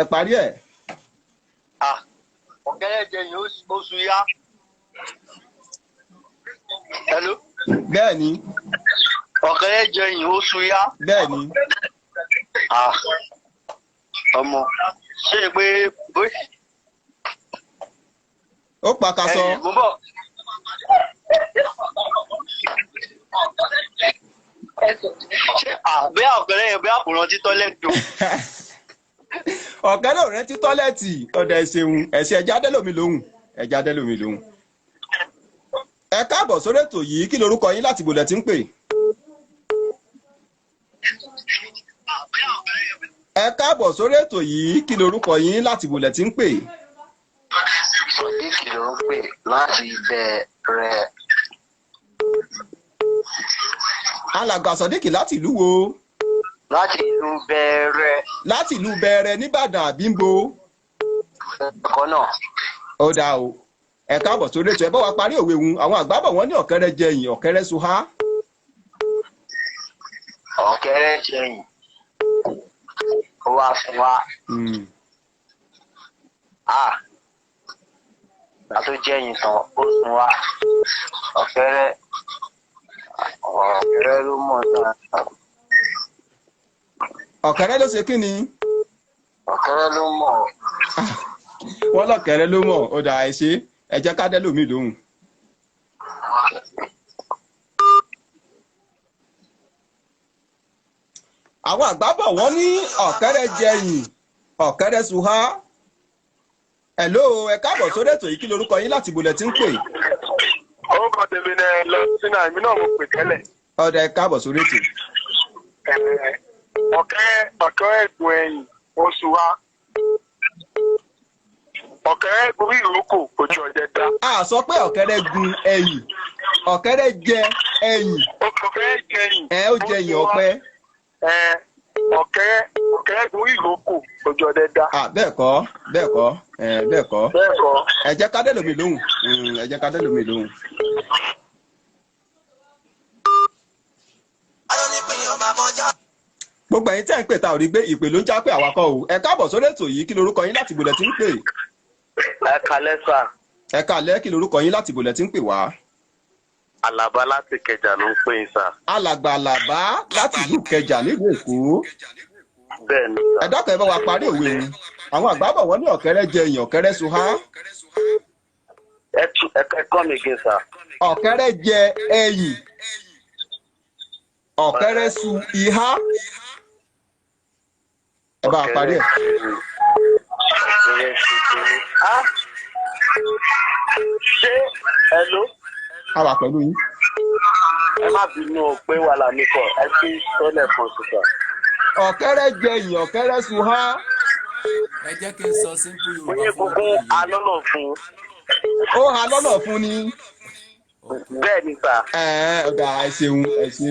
Speaker 3: Ẹ parí ẹ̀.
Speaker 7: Ọ̀kẹ́rẹ́ jẹyìn oṣù yá. Hello.
Speaker 3: Bẹ́ẹ̀ ni.
Speaker 7: Ọ̀kẹ́rẹ́ jẹyìn oṣù yá.
Speaker 3: Bẹ́ẹ̀ ni.
Speaker 7: Ọmọ ṣé pé bóyá.
Speaker 3: Ó pàkàṣọ.
Speaker 7: Mo bọ̀. Ṣé àbẹ́ ọ̀kẹ́rẹ́ yẹn bẹ́ẹ̀ kò rántí tọ́lẹ́tì o.
Speaker 3: Ọ̀kẹ́rẹ́ ò rántí tọ́lẹ́tì. Ọ̀dà ẹ̀ṣẹ̀hun ẹ̀ṣẹ̀ ẹja dẹ́lòmí lóhùn. Ẹja dẹ́lòmí lóhùn. Ẹ káàbọ̀ sórí ètò yìí, kí lorúkọ yín láti bòlẹ̀ tí ń pè? Ẹ káàbọ̀ sórí ètò yìí, kí lorúkọ yín láti bòlẹ̀ tí ń pè?
Speaker 7: Sodiq ló ń pè láti Bẹ̀rẹ̀.
Speaker 3: Alàgbà Sodiq láti ìlú wo?
Speaker 7: Láti ìlú Bẹ̀rẹ̀.
Speaker 3: Láti ìlú Bẹ̀rẹ̀ nìbàdàn àbí ń bo?
Speaker 7: Ẹ̀kọ́ náà.
Speaker 3: Ó dáa o. Ẹ káàbọ̀ sórí ètò, ẹ bá wa parí òwe hun. Àwọn àgbà bọ̀ wọ́n ní ọ̀kẹ́rẹ́ jẹyìn, ọ̀kẹ́rẹ́ suhá.
Speaker 7: Ọ̀kẹ́rẹ́ jẹyìn, ó wá fún wa. Ìgbà tó jẹyìn tán, ó sun wa. Ọ̀kẹ́rẹ́ ọ̀kẹ́rẹ́ ló mọ̀ náà.
Speaker 3: Ọ̀kẹ́rẹ́ ló ṣe kí ni?
Speaker 7: Ọ̀kẹ́rẹ́ ló mọ̀.
Speaker 3: Wọ́n lọ̀kẹ́rẹ́ ló mọ̀. Ó dáa, ẹ ṣe. Ẹ jẹ́ ká dẹ́lòmíì lóhùn. Àwọn àgbà bọ̀ wọ́n ní ọ̀kẹ́rẹ́ jẹyìn, ọ̀kẹ́rẹ́ suhá. Hello, ẹ káàbọ̀ sórí ètò yìí, kí lorúkọ yín láti bolẹ̀ tí ń pè?
Speaker 7: Orúkọ tèmi ni lọ sínú àmì náà mo pè tẹ́lẹ̀.
Speaker 3: Ọ̀dà, ẹ káàbọ̀ sórí ètò.
Speaker 7: Ọ̀kẹ́rẹ́ gun ẹ̀yìn oṣù wa. Ọ̀kẹ́rẹ́ gun ìrókò ojú ọ̀jẹ̀ dá.
Speaker 3: A sọ pé ọ̀kẹ́rẹ́ gun ẹ̀yìn, ọ̀kẹ́rẹ́ jẹ ẹ̀yìn.
Speaker 7: Ọ̀kẹ́rẹ́ jẹ ẹ̀yìn.
Speaker 3: Ẹ ó jẹ ẹ̀yìn ọ̀pẹ.
Speaker 7: Ọ̀kẹ́rẹ́ gun ìrókò ojú ọ̀dẹ dá.
Speaker 3: Bẹ́ẹ̀ kọ́, bẹ́ẹ̀ kọ́, bẹ́ẹ̀ kọ́.
Speaker 7: Bẹ́ẹ̀ kọ́.
Speaker 3: Ẹ jẹ́ ká dẹ́lòmíì lóhùn. Ẹ jẹ́ ká dẹ́lòmíì lóhùn. Gbogbo ẹ̀yin tẹ́ ń pè ta ò rí gbé, ìpè ló ń já pé àwakọ̀ o. Ẹ káàbọ̀ sórí ètò yìí, kí lorúkọ yín láti bolẹ̀ tí ń pè?
Speaker 7: Ẹ kalẹ́ sà.
Speaker 3: Ẹ kalẹ́, kí lorúkọ yín láti bolẹ̀ tí ń pè wá?
Speaker 7: Àlàbá láti Ìkẹjà ló ń pè yín sà.
Speaker 3: Alàgbà Àlàbá láti ìlú Ìkẹjà nílùú Èkó.
Speaker 7: Bẹ́ẹ̀ni sà.
Speaker 3: Ẹ dákun, ẹ bá wa parí òwe òun. Àwọn àgbà bọ̀ wọ́n ní ọ̀kẹ́rẹ́ jẹ èèyàn, ọ̀kẹ́rẹ́ suhá.
Speaker 7: Ẹ kọ́ mi gé sà.
Speaker 3: Ọ̀kẹ́rẹ́ jẹ ẹyìn, ọ̀kẹ́rẹ́ su ihá. Ẹ bá wa parí ẹ̀.
Speaker 7: Ṣé ẹ ló?
Speaker 3: A wà pẹ̀lú yín.
Speaker 7: Ẹ má bínú o pé wàhálà mi kọ, ẹ ti sọ́lẹ̀ fún ṣùgbọ́n.
Speaker 3: Ọ̀kẹ́rẹ́ jẹ ẹyìn, ọ̀kẹ́rẹ́ suhá.
Speaker 1: Ẹ jẹ́ kí n sọ simple Yorùbá
Speaker 7: Oye
Speaker 1: fún
Speaker 7: gbogbo
Speaker 1: ọkùnrin yìí.
Speaker 7: alọ́nà fún.
Speaker 3: Ó ha lọ́nà fún ni.
Speaker 7: Bẹ́ẹ̀ ni sà.
Speaker 3: Ẹ ọ̀dà, ẹ ṣeun, ẹ ṣe.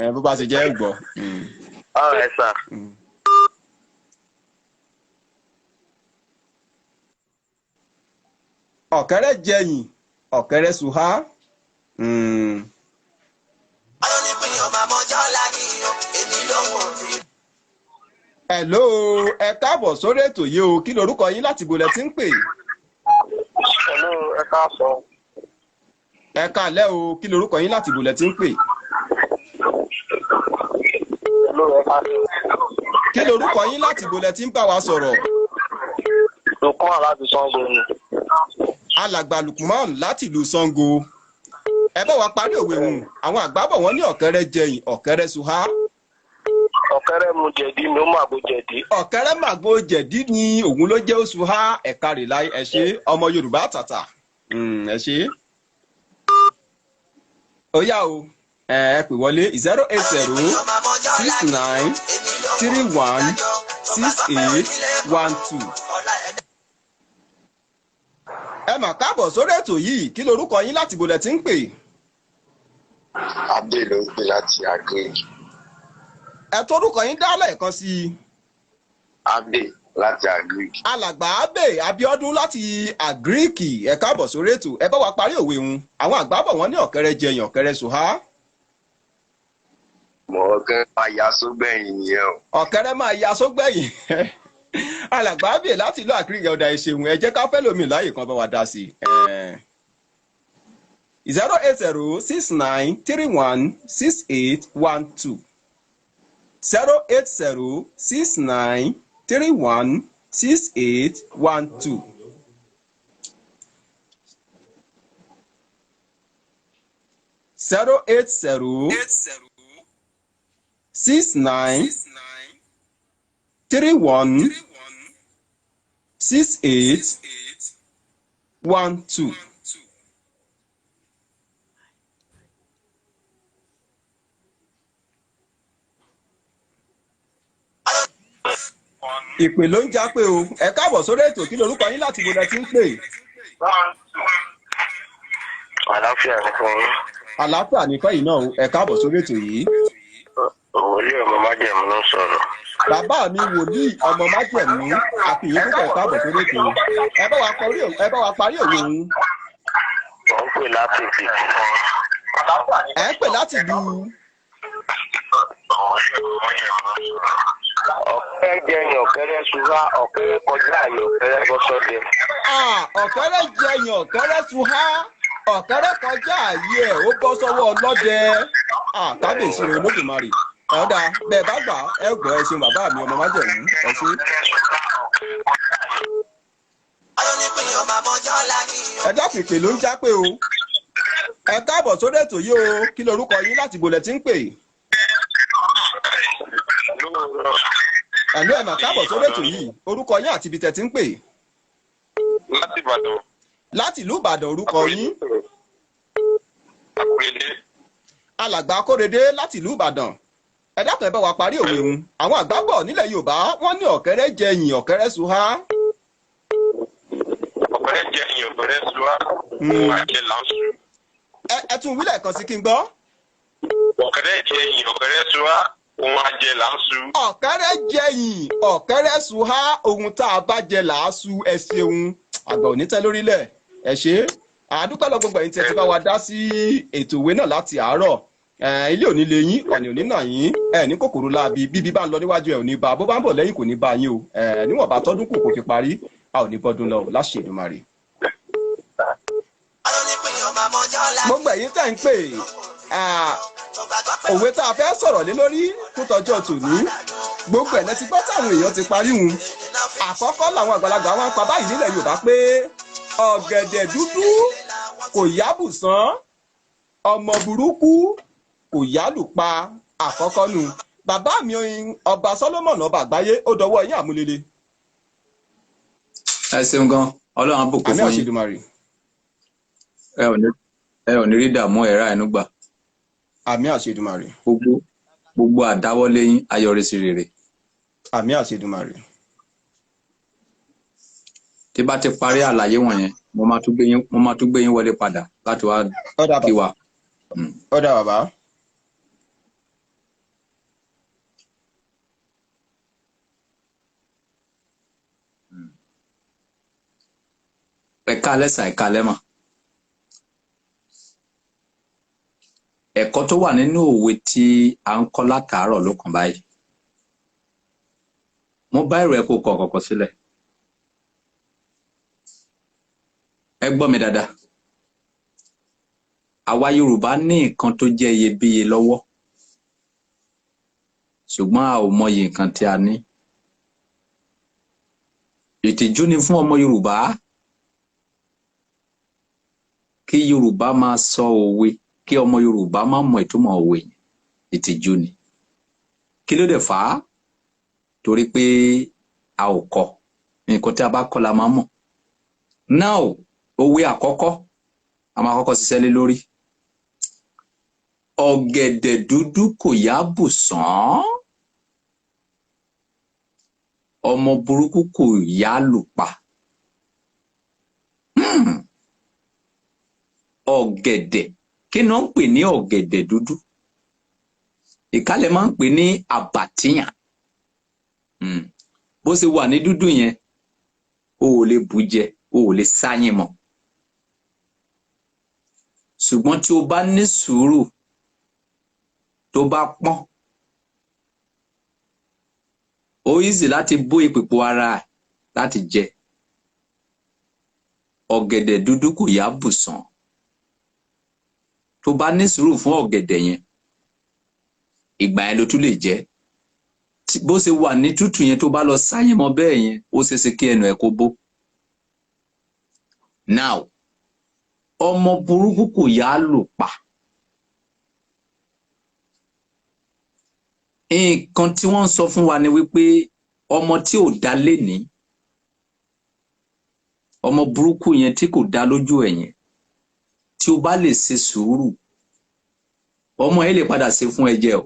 Speaker 3: Ẹ bó bá ṣe jẹ́ gbọ́.
Speaker 7: All right sà.
Speaker 3: Ọ̀kẹ́rẹ́ jẹyìn, ọ̀kẹ́rẹ́ suhá. Hello, ẹ káàbọ̀ sórí ètò yìí o, kí lorúkọ yín láti bolẹ̀ tí ń pè?
Speaker 7: Hello, ẹ káàsán.
Speaker 3: Ẹ káalẹ́ o, kí lorúkọ yín láti bolẹ̀ tí ń pè?
Speaker 7: Hello, ẹ káàsán.
Speaker 3: Kí lorúkọ yín láti bolẹ̀ tí ń bá wa sọ̀rọ̀?
Speaker 7: Lukman láti Sango ni.
Speaker 3: Alàgbà Lukman láti ìlú Sango. Ẹ bá wa parí òwe hùn. Àwọn àgbà bọ̀ wọ́n ní ọ̀kẹ́rẹ́ jẹyìn, ọ̀kẹ́rẹ́ suhá.
Speaker 7: Ọ̀kẹ́rẹ́ mu jẹ̀dí ni ó màgbo jẹ̀dí.
Speaker 3: Ọ̀kẹ́rẹ́ màgbo jẹ̀dí ni òun ló jẹ́ oṣù há. Ẹ̀ka rè láì. Ẹ ṣé ọmọ Yorùbá tàtà. Ẹ ṣé. Ó yá o, ẹ pè wọlé 080 69 31 68 12. Ẹ mà káàbọ̀ sórí ètò yìí, kí lorúkọ yín láti bolẹ̀ tí ń pè?
Speaker 8: Abdul ló ń pè láti Agége.
Speaker 3: Ẹ torúkọ yín dá lẹ́ẹ̀kan sí i.
Speaker 8: Abdul láti Agége.
Speaker 3: Alàgbà Abe Abiodun láti Àgíríkì, ẹ káàbọ̀ sórí ètò. Ẹ bá wa parí òwe hun. Àwọn àgbà bọ̀ wọ́n ní ọ̀kẹ́rẹ́ jẹyàn, ọ̀kẹ́rẹ́ sùhá.
Speaker 8: Mọ̀ ọ̀kẹ́ máa ya sógbẹ̀yìn nìyẹn o.
Speaker 3: Ọ̀kẹ́rẹ́ máa ya sógbẹ̀yìn. Alàgbà Abbey láti ìlú Àkírí, ọ̀dà ìṣègùn, ẹ jẹ́ ká fẹ́ lómi láàyè kan bá wa dá sí i. 08069316812, 08069316812. 08069316812. Ìpè ló ń já pé o. Ẹ káàbọ̀ sórí ètò. Kí lorúkọ yín, láti bo lẹ ti ń pè?
Speaker 8: Àlàáfíà ní fún yín.
Speaker 3: Àlàáfíà ní fẹ́yìn náà o. Ẹ káàbọ̀ sórí ètò yìí.
Speaker 8: Òwòlé ọmọ májẹ̀mú ló ń sọ̀rọ̀.
Speaker 3: Bàbá mi wòlíì ọmọ májẹ̀mú, àfihàn púpọ̀, ẹ káàbọ̀ sórí ètò. Ẹ bá wa parí òwe òun.
Speaker 8: Wọ́n ń pè láti Èkìtì.
Speaker 3: Ẹ ń pè láti ìlú.
Speaker 8: Ọ̀kẹ́rẹ́ jẹyàn, ọ̀kẹ́rẹ́ ṣùgbọ́n ọ̀kẹ́rẹ́ kọjá àyè, ọ̀kẹ́rẹ́ bọ́ sọ́dẹ.
Speaker 3: Ah, ọ̀kẹ́rẹ́ jẹyàn, ọ̀kẹ́rẹ́ suhá, ọ̀kẹ́rẹ́ kọjá ààyè ẹ̀, ó bọ́ sọ́wọ́ ọlọ́dẹ. Ah, kábíyèsí rẹ̀ Olódùmarè. Ọ̀dà bẹ́ẹ̀ bá gbà ẹ gbọ́. Ẹ ṣeun, bàbá mi ọmọ májẹ̀mú, ẹ ṣé. Ẹ dákun, ìpè ló ń já pé o. Ẹ káàbọ̀ sórí ètò yìí o. Kí lorúkọ yín, láti bolẹ̀ tí ń pè? Ẹ̀lú, ẹ̀ mà káàbọ̀ sórí ètò yìí. Orúkọ yín àti ibi tẹ̀ tí ń pè?
Speaker 7: Láti Ìbàdàn.
Speaker 3: Láti ìlú Ìbàdàn. Orúkọ yín?
Speaker 7: Àkúrẹ́dé.
Speaker 3: Alàgbà Akórèdé láti ìlú Ìbàdàn, ẹ dákun, ẹ bá wa parí òwe òun. Àwọn àgbà bọ̀ nílẹ̀ Yorùbá, wọ́n ní ọ̀kẹ́rẹ́ jẹyìn, ọ̀kẹ́rẹ́ suhá.
Speaker 7: Ọ̀kẹ́rẹ́ jẹyìn, ọ̀kẹ́rẹ́ suhá. Òun àjẹ là ń sùn.
Speaker 3: Ẹ tún wílẹ̀ kan sí kí n gbọ́.
Speaker 7: Ọ̀kẹ́rẹ́ jẹyìn, ọ̀kẹ́rẹ́ suhá. Òun àjẹ là ń sùn.
Speaker 3: Ọ̀kẹ́rẹ́ jẹyìn, ọ̀kẹ́rẹ́ suhá, ohun tá a bá jẹ là á su. Ẹ ṣeun, àgbà ò ní tẹ́ lórílẹ̀. Ẹ ṣe àdúpẹ́ lọ gbogbo ẹ̀yin tí ẹ ti bá wa dá sí ètò ìwé náà láti àárọ̀. Ilé òní lè yín, ọ̀nì òní náà yín ẹ ní kòkòrò láabi. Bíbí bá ń lọ níwájú ẹ ò ní bá, bó bá ń bọ̀ lẹ́yìn kò ní bá yín o. Níwọ̀nba tọ́dún kù kò fi parí, a ò ní bọ́dún lọ láṣẹ Èdùmàrè. Gbogbo ẹ̀yin tẹ́ ń pè, òwe tá a fẹ́ sọ̀rọ̀ lé lórí tó tọjọ́ tòní, gbogbo ẹ̀ lẹ́tí gbọ́ táwọn èèyàn ti parí hun. Àkọ́kọ́ làwọn àgbàlagbà wọn pa báyìí nílẹ̀ Yorùbá pé ọ̀gẹ̀dẹ̀ dúdú kò yábùsán, ọmọ burúkú kò yálù pa. Àkọ́kọ́ nu. Bàbá mi ọba Solomon, ọba àgbáyé, ó dọwọ́ yín àmúlele.
Speaker 1: Ẹ ṣeun gan, Ọlọ́run á bùkún
Speaker 3: Àmì
Speaker 1: fún yín.
Speaker 3: Àṣedùmarè.
Speaker 1: Ẹ ò ní rí dààmú ẹ̀rá ẹnu gbà.
Speaker 3: Àmì àṣedùmarè.
Speaker 1: Gbogbo àdáwọ́lé yín á yọrí sí rere.
Speaker 3: Àmì àṣedùmarè.
Speaker 1: Tí bá ti parí àlàyé wọ̀nyẹn, mo máa tún gbé yín wọlé padà láti wá
Speaker 3: Ọ̀dà.
Speaker 1: kí wa.
Speaker 3: Ọ̀dà bàbá.
Speaker 1: Ẹ káalẹ́ sà, ẹ káalẹ́ mà. Ẹ̀kọ́ tó wà nínú òwe tí à ń kọ́ látàárọ̀ ló kàn báyìí. Mo bá èrò ẹ kó kọ ọ̀kọ̀ọ̀kan sílẹ̀. Ẹ gbọ́ mi dáadáa. Àwa Yorùbá ní nǹkan tó jẹ́ iyebíye lọ́wọ́, ṣùgbọ́n a ò mọyì nǹkan tí a ní. Ìtìjú ni fún ọmọ Yorùbá kí Yorùbá máa sọ òwe, kí ọmọ Yorùbá má mọ ìtumọ̀ òwe yẹn. Ìtìjú ni. Kí ló dé fà á? Torí pé a ò kọ́. Nǹkan tí a bá kọ́ la máa mọ̀. Now, òwe àkọ́kọ́ a máa kọ́kọ́ ṣiṣẹ́ lé lórí: ọ̀gẹ̀dẹ̀ dúdú kò yá bùsàn, ọmọ burúkú kò yá lù pa. Ọ̀gẹ̀dẹ̀, kí ni wọ́n ń pè ní ọ̀gẹ̀dẹ̀ dúdú? Ìkálẹ̀ máa ń pè ní àbàtíyàn. Bó ṣe wà ní dúdú yẹn, o ò lè bù jẹ, o ò lè sáyìn mọ́, ṣùgbọ́n tí o bá ní sùúrù, tó bá pọ́n Ó easy láti bó ìpìpò ara ẹ̀ láti jẹ. Ọ̀gẹ̀dẹ̀ dúdú kò yá bùsàn. Tó bá ní sùúrù fún ọ̀gẹ̀dẹ̀ yẹn, ìgbà yẹn ló tún lè jẹ. Bó ṣe wà ní tútù yẹn, tó bá lọ sáyìn mọ́ bẹ́ẹ̀ yẹn, ó ṣeéṣe kí ẹnu ẹ̀ kó bó. Now, ọmọ burúkú kò yá lò pa. Nǹkan tí wọ́n ń sọ fún wa ni wípé ọmọ tí ò dá lénìí, ọmọ burúkú yẹn tí kò dá lójú ẹ̀ yẹn, tí o bá lè ṣe sùúrù, ọmọ yẹn lè padà ṣe fún ẹ jẹ o.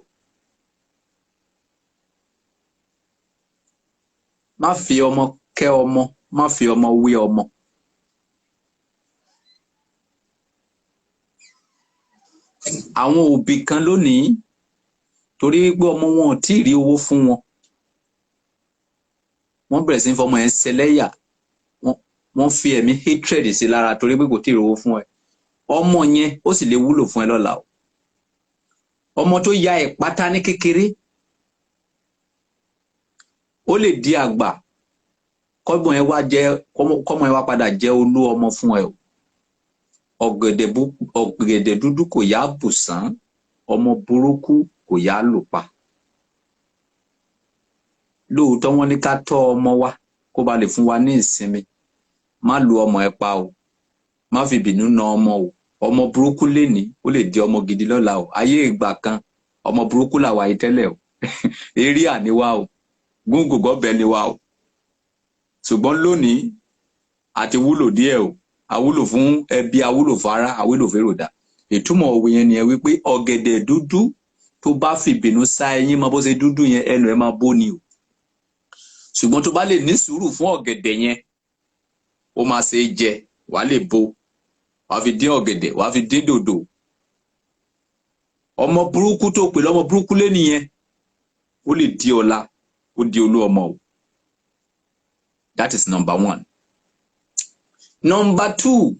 Speaker 1: Má fi ọmọ kẹ́ ọmọ, má fi ọmọ wé ọmọ. Àwọn òbí kan lónìí, torí pé ọmọ wọn ò tí ì rí owó fún wọn, wọ́n bẹ̀rẹ̀ sí ní fọmọ yẹn ṣẹlẹ́yà. Wọ́n fi ẹ̀mí hatred sí lára torí pé kò tí ì rówó fún ẹ. Ọmọ yẹn ó sì lè wúlò fún ẹ lọ́la o. Ọmọ tó ya ìpátá ní kékeré, ó lè di àgbà kọ́mọ ẹ wá jẹ́, kọ́mọ ẹ wá padà jẹ́ olú ọmọ fún ẹ o. Ọ̀gẹ̀dẹ̀ dúdú kò yá bùsàn, ọmọ burúkú kò yá lò pa. Lóòótọ́ wọ́n ní ká tọ́ ọmọ wa kó ba lè fún wa ní ìsinmi. Má lu ọmọ ẹ pa o, má fi ìbínú na ọmọ o. Ọmọ burúkú lénìí, ó lè di ọmọ gidi lọ́la o. Ayé ìgbà kan, ọmọ burúkú làwa yìí tẹ́lẹ̀ o. Eré àníwá o, gúngùn gọ́bẹ ni wa o. Ṣùgbọ́n lónìí, àti wúlò díẹ̀ o. Àwúlò fún ẹbí, àwúlò fún ará, àwúlò fèròdà. Ìtumọ̀ òwe yẹn nìyẹn wípé ọ̀gẹ̀dẹ̀ dúdú tó bá fìbínú sá eyín mọ́ bó ṣe dúdú yẹn, ẹnu ẹ máa bó ni o. Ṣùgbọ́n tó bá lè ní sùúrù fún ọ̀gẹ̀dẹ̀ yẹn, ó máa ṣe é jẹ, wàá lè bo, wàá fi dín ọ̀gẹ̀dẹ̀, wàá fi dín dòdò. Ọmọ burúkú tó pè lọ́mọ burúkú lé nìyẹn, ó lè di ọ̀la, ó di olú ọmọ o. That is number one. Number two,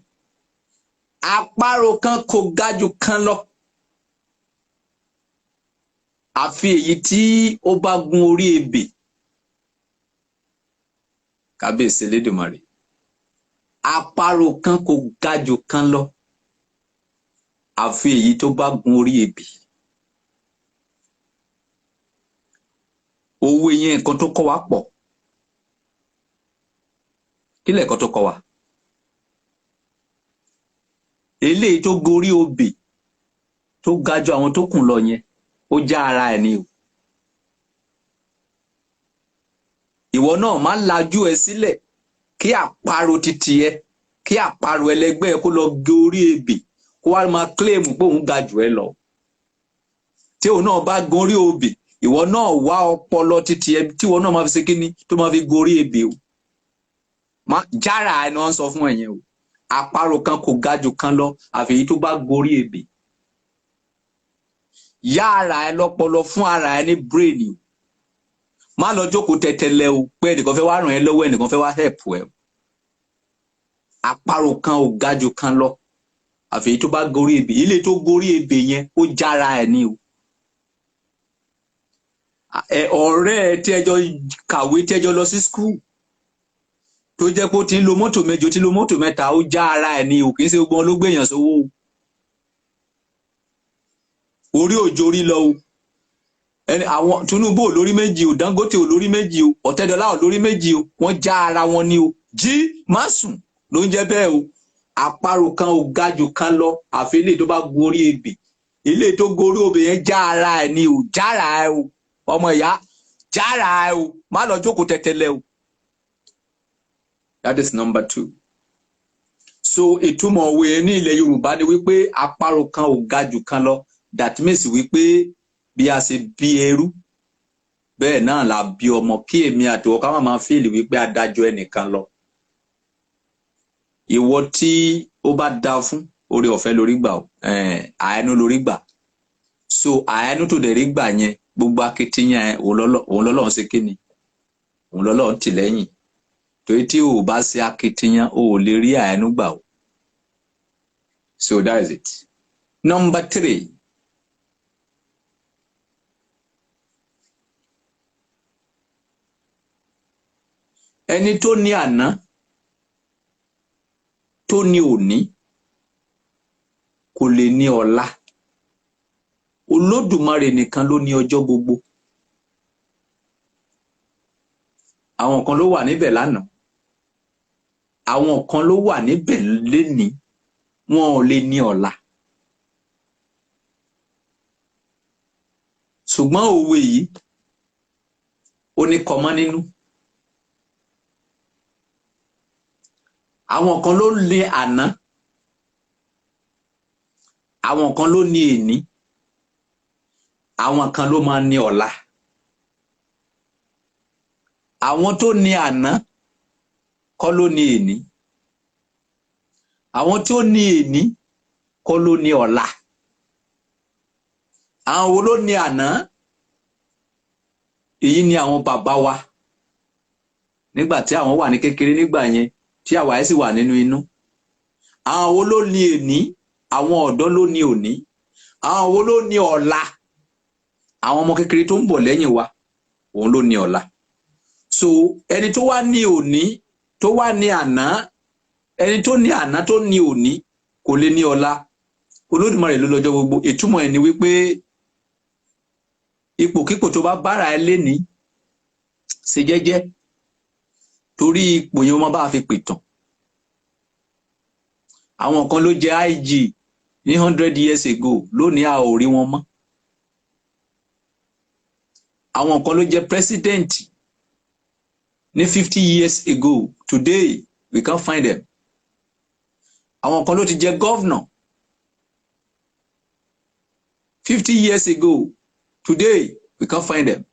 Speaker 1: àparò kan kò ga jù kan lọ, àfi èyí tí ó bá gun orí ebè. Kábíyèsí Elédùmarè. Àparò kan kò ga jù kan lọ, àfi èyí tó bá gun orí ebè. Òwe yẹn, nǹkan tó kọ́ wa pọ̀. Kí lẹ̀kọ́ tó kọ́ wa? Eléyìí tó gorí obè tó ga ju àwọn tó kù lọ yẹn, ó já ara ẹ̀ ni o. Ìwọ náà má lajú ẹ sílẹ̀ kí àparò titi ẹ, kí àparò ẹlẹgbẹ́ ẹ kó lọ gorí ebè, kó wá máa claim pé òun ga jù ẹ lọ. Tí òun náà bá gorí obè, ìwọ náà wá ọpọlọ titi ẹ tí ìwọ náà máa fi ṣe kíní tó máa fi gorí ebè o. Má jára ẹ ni wọ́n ń sọ fún ẹ yẹn o. Àparò kan kò ga jù kan lọ, àfi èyí tó bá gorí ebè. Yá ara ẹ lọ́pọlọ, fún ara ẹ ní brain o. Má lọ jókòó tẹtẹlẹ o pé ẹnìkan fẹ́ wá ràn ẹ́ lọ́wọ́, ẹnìkan fẹ́ wá help ẹ o. Àparò kan ò ga jù kan lọ, àfi èyí tó bá gorí ebè. Ilé tó gorí ebè yẹn, ó jára ẹ ní o. Ẹ ọ̀rẹ́ ẹ tí ẹ jọ kàwé, tí ẹ jọ lọ sí school, tó jẹ́ pé ó ti ń lo mọ́tò méjì, ó ti ń lo mọ́tò mẹ́ta, ó já ara ẹ̀ ní o. Kì í ṣe gbogbo wọn ló gbèyàn sówó o. Orí òjò orí lọ o. Ẹni àwọn Tinubu ò lórí méjì o, Dangote ò lórí méjì o, Ọ̀tẹ́dọ́lá ò lórí méjì o. Wọ́n já ara wọn ní o. Jí má sùn ló ń jẹ́ bẹ́ẹ̀ o. Àparò kan ò ga jù kan lọ, àfi eléyìí tó bá gorí ebè. Eléyìí tó gorí ebè yẹn, já ara ẹ̀ ní o. Jára ẹ o, ọmọ ìyá, jára ẹ o. Má lọ jókòó tẹtẹlẹ o. That is number two. So ìtumọ̀ òwe ní ilẹ̀ Yorùbá ni wípé àparò kan ò ga jù kan lọ. That means wípé bí a ṣe bí ẹrú, bẹ́ẹ̀ náà la bí ọmọ. Kí èmi àti ìwọ ká má máa feel wípé adájọ́ ẹnìkan lọ. Ìwọ tí ó bá da fún oore ọ̀fẹ́ lórí gbà o, àánú lórí gbà. So àánú tó dẹ̀ rí gbà yẹn, gbogbo akitiyan ẹ, òun lọ́lọ́run ṣe kíni, òun lọ́lọ́run tì lẹ́yìn. Torí tí o ò bá ṣe akitiyan, o ò lè rí àánú gbà o. So that is it. Number three. Ẹni tó ní àná, tó ní òní, kò lè ní ọ̀la. Olódùmarè nìkan ló ní ọjọ́ gbogbo. Àwọn kan ló wà níbẹ̀ lánàá, àwọn kan ló wà níbẹ̀ lénìí, wọn ò lè ní ọ̀la. Ṣùgbọ́n òwe yìí ó ní kọmọ́ nínú. Àwọn kan ló ní àná, àwọn kan ló ní èní, àwọn kan ló máa ní ọ̀la. Àwọn tó ní àná kọ́ ló ní èní, àwọn tó ní èní kọ́ ló ní ọ̀la. Àwọn wo ló ní àná? Èyí ni àwọn bàbá wa nígbà tí àwọn wà ní kékeré, nígbà yẹn tí àwa yẹn sì wà nínú inú. Àwọn wo ló ní èní? Àwọn ọ̀dọ́ ló ní òní. Àwọn wo ló ní ọ̀la? Àwọn ọmọ kékeré tó ń bọ̀ lẹ́yìn wa, òun ló ní ọ̀la. So ẹni tó wá ní òní, tó wá ní àná, ẹni tó ní àná tó ní òní kò lè ní ọ̀la. Olódùmarè ló lọ́jọ́ gbogbo. Ìtumọ̀ ẹ̀ ni wípé ipòkípò tó bá bára ẹ lénìí, ṣe jẹ́jẹ́, torí ipò yẹn wọ́n bá fi pìtàn. Àwọn kan ló jẹ IG ní 100 years ago, lónìí a ò rí wọn mọ́. Àwọn kan ló jẹ president ní 50 years ago, today we can't find them. Àwọn kan ló ti jẹ governor 50 years ago, today we can't find them.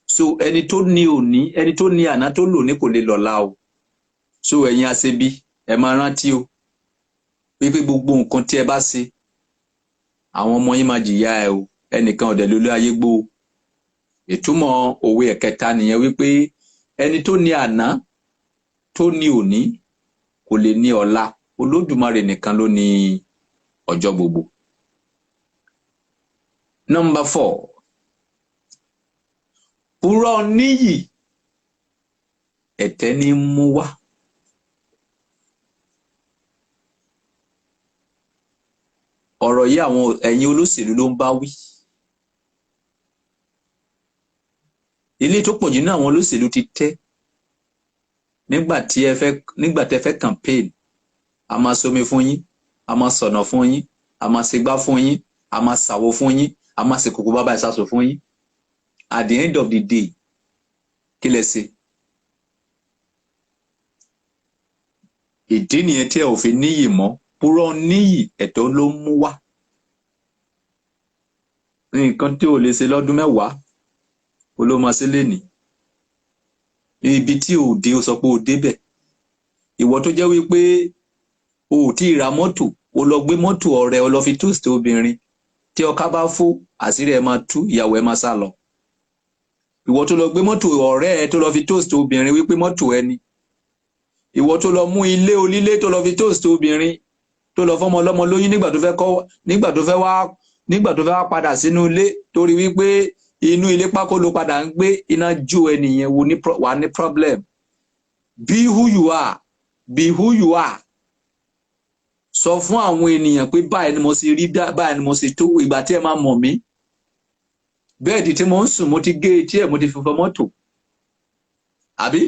Speaker 1: So ẹni tó ní òní, ẹni tó ní àná tó lò ní kò lè lọ́la o. So ẹ̀yin aṣebi, ẹ máa rántí o wípé gbogbo nǹkan tí ẹ bá ṣe, àwọn ọmọ yín máa jìyà ẹ o. Ẹnìkan ọ̀dẹ̀ lólú ayé gbó o. Ìtumọ̀ òwe ẹ̀kẹta nìyẹn, wípé ẹni tó ní àná tó ní òní kò lè ní ọ̀la. Olódùmarè nìkan ló ní ọjọ́ gbogbo. Number 4, purọ́ níyì ẹ̀tẹ́ ní mú wá. Ọ̀rọ̀ yìí àwọn ẹ̀yin olóṣèlú ló ń bá wí. Ilé tó pọ̀jù ní àwọn olóṣèlú ti tẹ́ nígbà tí ẹ fẹ́ campaign. A máa somi fún yín, a máa sọ̀nà fún yín, a máa ṣègbà fún yín, a máa ṣàwo fún yín, a máa ṣe kòkó bàbá ìsasò fún yín. At the end of the day, kí lẹ ṣe? Ìdí nìyẹn tí ẹ ò fi níyì mọ́. Purọ́ níyì ẹ̀tọ́ ló ń mú wá. Nǹkan tí ò lè ṣe lọ́dún 10 ó ló máa ṣe lénìí. Ibi tí ò dé, ó sọ pé ó débẹ̀. Ìwọ tó jẹ́ wípé o ò tí ì ra mọ́tò, o lọ gbé mọ́tò ọ̀rẹ́ o lọ fi toast obìnrin. Tí ọká bá fó, àṣírí ẹ máa tú, ìyàwó ẹ máa sá lọ. Ìwọ tó lọ gbé mọ́tò ọ̀rẹ́ ẹ tó lọ fi toast obìnrin wípé mọ́tò ẹ ni. Ìwọ tó lọ mú ilé onílé tó lọ fi toast obìnrin, tó lọ fọmọ ọlọ́mọ lóyún nígbà tó fẹ́ wá padà sínú ilé, torí wípé inú ilé pákó ló padà ń gbé, iná jó ẹnìyẹn, wà ní problem. Be who you are, be who you are. Sọ fún àwọn ènìyàn pé báyìí ni mo ṣe rí, báyìí ni mo ṣe tó, ìgbà tí ẹ máa mọ̀ mí. Bẹ́ẹ̀dì tí mo ń sùn, mo ti gé etí ẹ̀, mo ti fi fọ mọ́tò. Àbí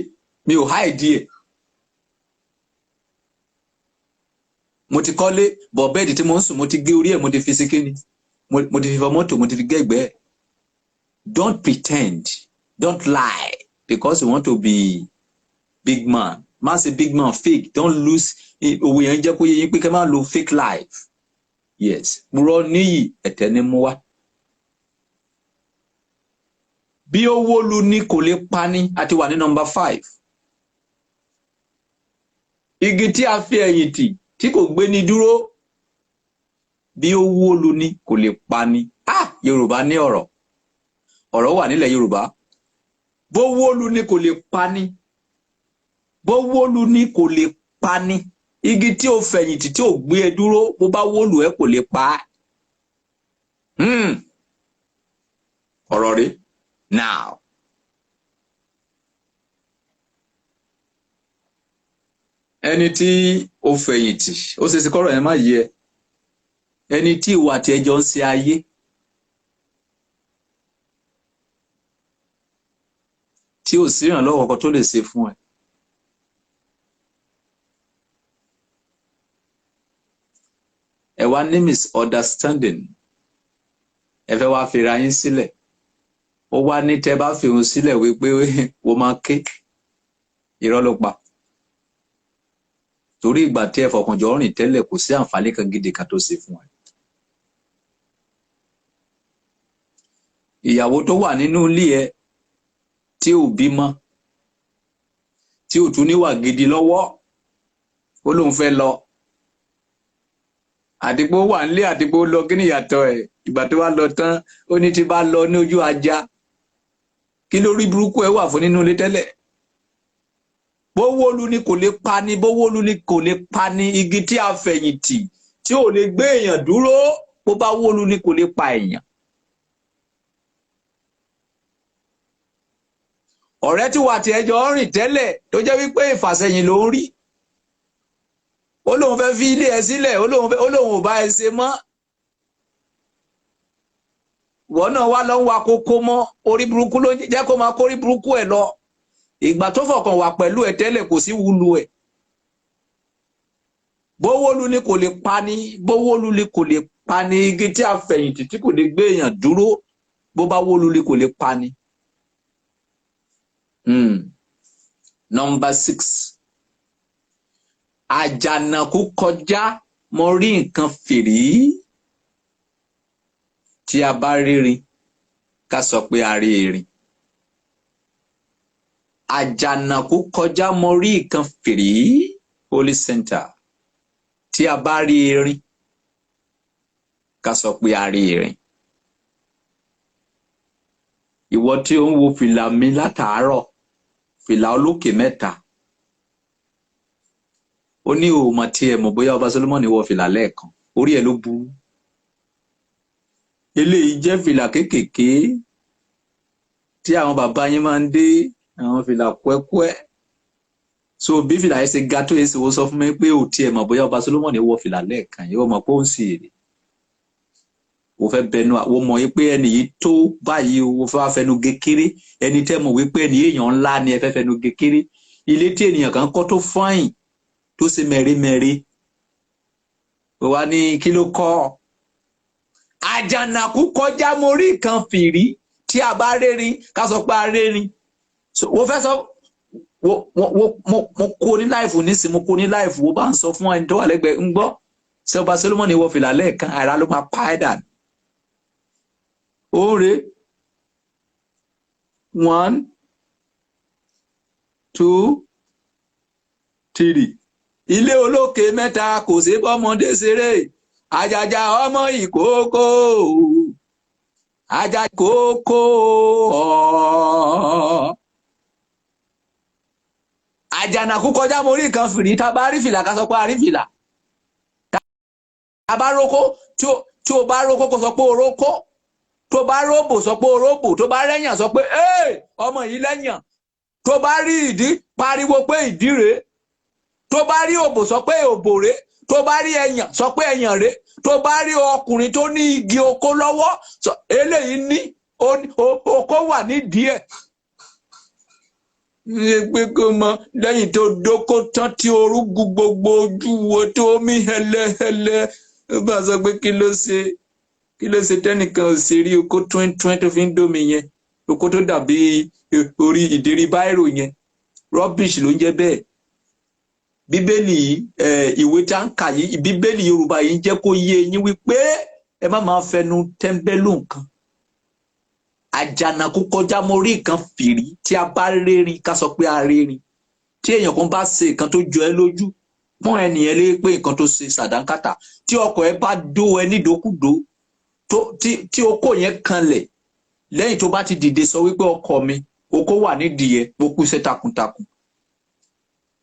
Speaker 1: mi ò háìdí ẹ̀. Mo ti kọ́lé, bọ̀ bẹ́ẹ̀dì tí mo ń sùn, mo ti gé orí ẹ̀, mo ti fi sí kíni, mo ti fi fọ mọ́tò, mo ti fi gé ẹ̀gbẹ́ ẹ̀. Don't pretend, don't lie, because you want to be big man. Má ṣe big man fake. Don't lose. Òwe yẹn jẹ́ kó yé yín pé kẹ́ máa lo fake life. Yes, purọ́ níyì ẹ̀tẹ́ ní mú wá. Bí owó lu ní kò lè pa ní, àti wà ní nọ́mbà 5. Igi tí a fi ẹ̀yìn tì tí kò gbé ní dúró, bí owó lu ní kò lè pa ní. Ah, Yorùbá ní ọ̀rọ̀. Ọ̀rọ̀ wà nílẹ̀ Yorùbá. Bówó lu ní kò lè pa ní. Bówó lu ní kò lè pa ní. Igi tí o fẹ̀yìntì tí ò gbé ẹ dúró, bó bá wó lù ẹ́ kò lè pa á. Ọ̀rọ̀ rí. Now. Ẹni tí ó fẹ̀yìntì, ó ṣe é ṣe kọ́rọ̀ yẹn má yé ẹ. Ẹni tí ìwà àti ẹjọ́ ń ṣe ayé, tí ò sí ìrànlọ́wọ́ kankan tó lè ṣe fún ẹ. Ẹ wá ní misunderstanding, ẹ fẹ́ wá fira yín sílẹ̀. Ó wá ní tẹ́ bá fi òun sílẹ̀ wípé wo máa ké, irọ́ ló pa. Torí ìgbà tí ẹ fọkànjọ rìn tẹ́lẹ̀, kò sí àǹfààní kan gidi kan tó ṣe fún ẹ. Ìyàwó tó wà nínú ilé ẹ tí ò bímọ, tí ò tún níwà gidi lọ́wọ́, ó lóun fẹ́ lọ. Àdìpó wà nílé, àdìpó lọ, kí ni ìyàtọ̀ ẹ̀? Ìgbà tó wá lọ tán, ó ní tí bá lọ ní ojú ajá, kí ló rí burúkú ẹ wà fún nínú ilé tẹ́lẹ̀? Bówólu ni kò lè pa ni, bówólu ni kò lè pa ni, igi tí a fẹ̀yìntì tí ò lè gbé èèyàn dúró, bó bá wólu ni kò lè pa èèyàn. Ọ̀rẹ́ tí wà tí ẹjọ́ rìn tẹ́lẹ̀ tó jẹ́ wípé ìfàsẹ́yìn ló ń rí, ó lóun fẹ́ fi ilé ẹ sílẹ̀, ó lóun ò bá ẹ ṣe mọ́. Ìwọ náà wá lọ ń wa kókó mọ́ orí burúkú ló ń jẹ́ kó máa kórí burúkú ẹ̀ lọ. Ìgbà tó fọkàn wà pẹ̀lú ẹ tẹ́lẹ̀, kò sí wúlò ẹ̀. Bówólu ni kò lè pa ni, bówólu ni kò lè pa ni, igi tí a fẹ̀yìntì tí kò lè gbé èèyàn dúró, bó bá wólu ni kò lè pa ni. Number 6. Àjànàkú kọjá, mo rí nǹkan fìrí. Tí a bá rírin, ká sọ pé a rí erin. Àjànàkú kọjá, mo rí nǹkan fìrí. Holy Center. Tí a bá rí erin, ká sọ pé a rí erin. Ìwọ tí ó ń wo fìlà mi látàárọ̀, fìlà olókè mẹ́ta, ó ní o mọ̀ tí ẹ mọ̀ bóyá ọba Solomoni wọ fìlà lẹ́ẹ̀kan, orí ẹ̀ ló burú. Eléyìí jẹ́ fìlà kéékèèké tí àwọn bàbá yín máa ń dé, àwọn fìlà kúẹ́kúẹ́. So bí fìlà yẹn ṣe ga tó yẹn, ṣe wo sọ fún mi pé ò tiẹ̀ mọ̀ bóyá ọba Solomoni wọ fìlà lẹ́ẹ̀kan yìí, ó mọ̀ pé ó ń sì èrè. O fẹ́ bẹnu, o mọ̀ wípé ẹni yìí tó báyìí, o fẹ́ fẹnu gé kéré. Ẹni tẹ́ mọ̀ wípé ẹni èèyàn ńlá ni ẹ fẹ́ fẹnu gé kéré. Ilé tí ènìyàn kan kọ́ tó fáyìn, tó ṣe mẹ́rẹ́mẹ́rẹ́, ó wá ní kí ló kọ́? Àjànàkú kọjá, mo rí nǹkan fìrí. Tí a bá rérin, ká sọ pé a rérin. Wo fẹ́ sọ mo kó ní láìfù nísìnyí, mo kó ní láìfù. Wo bá ń sọ fún ẹni tó wà lẹ́gbẹ̀ẹ́ ń gbọ́, ṣé ọba Solomoni wọ fìlà lẹ́ẹ̀kan, ara ló máa pa ẹ́ dànù. Oore 1 2 3. Ilé olókè mẹ́ta kò sí bọ́mọdé ṣeré. Àjàjà ọmọ ìkókó, àjà kókó ọ̀. Àjànàkú kọjá, mo rí nǹkan fìrí. Tá a bá rí fìlà, ká sọ pé a rí fìlà. Tá a bá rókó, tí o bá rókó, kó sọ pé o rókó. Tó bá róbò, sọ pé o róbò. Tó bá rẹ́yàn, sọ pé ee ọmọ yìí lẹ́yàn. Tó bá rí ìdí, pariwo pé ìdí rèé. Tó bá rí òbò, sọ pé òbò rèé. Tó bá rí ẹyàn, sọ pé ẹyàn rèé. Tó bá rí ọkùnrin tó ní igi oko lọ́wọ́, sọ eléyìí ní oko wà nídìí ẹ̀. Pé kó mọ lẹ́yìn tó dóko tán, tí orúkú gbogbo ojú wo tó mí hẹlẹhẹlẹ, ó bá sọ pé kí ló ṣe, kí ló ṣe tẹ́nìkan ò ṣe rí oko twẹ́ntwẹ́n tó fi ń dómi yẹn, oko tó dàbí orí ìdérí báírò yẹn. Rubbish ló ń jẹ́ bẹ́ẹ̀. Bíbélì yìí, ìwé tá ń kà yìí, bíbélì Yorùbá yìí ń jẹ́ kó yé yín wípé ẹ má máa fẹnu tẹ́ńbẹ́lú nǹkan. Àjànàkú kọjá, mo rí nǹkan fìrí. Tí a bá rérin, ká sọ pé a rérin. Tí èèyàn kan bá ṣe nǹkan tó jọ ẹ́ lójú, pọ́n ẹnìyẹn lé pé nǹkan tó ṣe sàdánkátà. Tí ọkọ̀ ẹ bá dó ẹ nídòkúdó, tí okó yẹn kanlẹ̀, lẹ́yìn tó bá ti dìde, sọ wípé ọkọ mi, okó wà nídìí ẹ, ó kú iṣẹ́ takuntakun.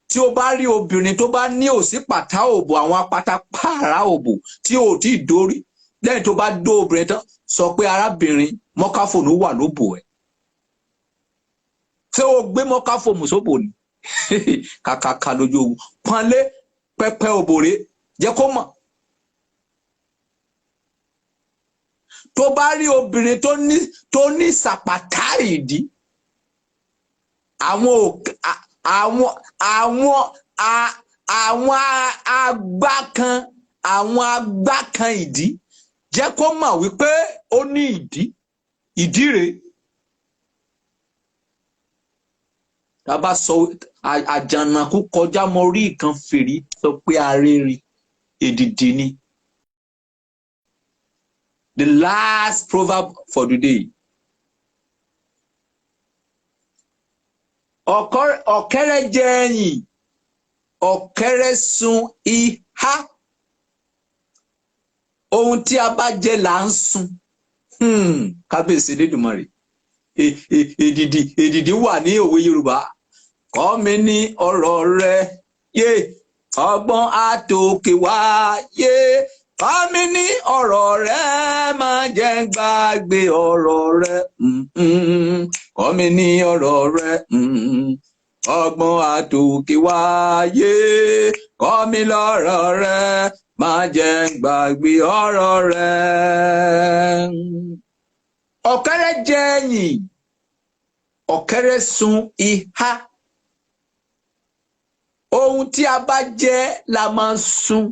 Speaker 1: Tí o bá rí obìnrin tó bá ní òsí pàtà òbò, àwọn apáta pààrà òbò tí o ti dórí, lẹ́yìn tó bá dó obìnrin tán, sọ pé arábìnrin, mọ́káfóònù wà lóbò ẹ̀. Ṣé o gbé mọ́káfóònù sóbò ni? Kàkàkà lójú ogun. Pọ́nlé pẹ́pẹ́ òbòrè jẹ́ kó mọ̀. Tó bá rí obìnrin tó ní sàpàtà ìdí, àwọn àwọn àwọn àwọn agbá kan, àwọn agbá kan ìdí, jẹ́ kó mọ̀ wípé ó ní ìdí. Ìdí rèé. Tá a bá sọ àjànàkú kọjá, mo rí nǹkan fìrí, sọ pé arére èdìdì ni. The last proverb for the day. Ọ̀kẹ́rẹ́ jẹ ẹyìn, ọ̀kẹ́rẹ́ sun ìhà. Ohun tí a bá jẹ là ń sun. Kábíyèsí Elédùmarè. Èdìdì wà ní òwe Yorùbá. Kọ́ mi ní ọ̀rọ̀ rẹ yé, ọgbọ́n àtòkè wá yé. Kọ́ mi ní ọ̀rọ̀ rẹ, má jẹ́ n gbàgbé ọ̀rọ̀ rẹ. Kọ́ mi ní ọ̀rọ̀ rẹ, ọgbọ́n àtòkè wá yé. Kọ́ mi lọ́rọ̀ rẹ, má jẹ́ n gbàgbé ọ̀rọ̀ rẹ. Ọ̀kẹ́rẹ́ jẹ ẹyìn, ọ̀kẹ́rẹ́ sun ìhà. Ohun tí a bá jẹ la máa ń sun.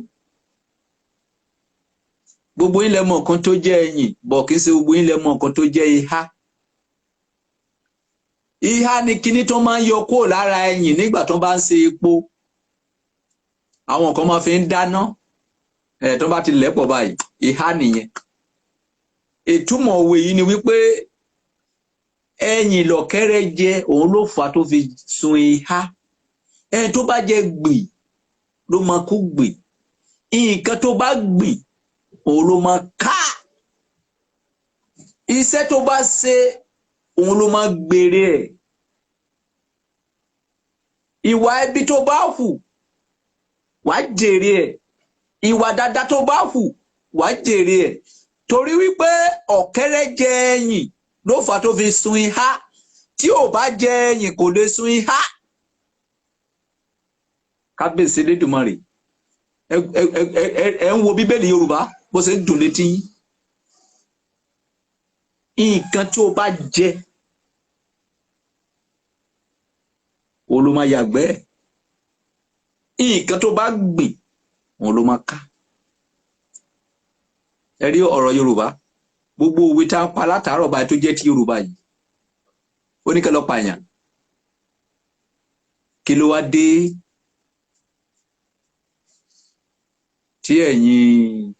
Speaker 1: Gbogbo yín lẹ mọ̀ nǹkan tó jẹ́ ẹyìn, bọ̀ kì í ṣe gbogbo yín lẹ mọ̀ nǹkan tó jẹ́ ìhà. Ìhà ni kinní tó máa ń yọ kúrò lára ẹyìn nígbà tó bá ń ṣe epo. Àwọn kan máa fi ń dáná ẹ̀, tó bá ti lẹ̀pọ̀ báyìí, ìhà nìyẹn. Ìtumọ̀ òwe yìí ni wípé ẹyìn lọ̀kẹ́rẹ́ jẹ, òun ló fà á tó fi sun ìhà. Ẹni tó bá jẹ gbì ló máa kú gbì. Nǹkan tó bá gbì, òun ló máa ká. Iṣẹ́ tó bá ṣe, òun ló máa gbèrè ẹ̀. Ìwà ẹbí tó bá hù, wàá jèrè ẹ̀. Ìwà dáadáa tó bá hù, wàá jèrè ẹ̀. Torí wípé ọ̀kẹ́rẹ́ jẹ ẹyìn ló fà á tó fi sun ìhà. Tí ò bá jẹ ẹyìn, kò lè sun ìhà. Kábíyèsí Elédùmarè. Ẹ ń wo Bíbélì Yorùbá bó ṣe ń dùn létí yín. Nǹkan tí o bá jẹ, òun ló máa yàgbẹ́. Nǹkan tó bá gbìn, òun ló máa ká. Ẹ rí ọ̀rọ̀ Yorùbá, gbogbo òwe tá a pa látàárọ̀ báyìí tó jẹ́ ti Yorùbá yìí, ó ní kẹ́ lọ pààyàn. Kí ló wá dé tí ẹ̀yin,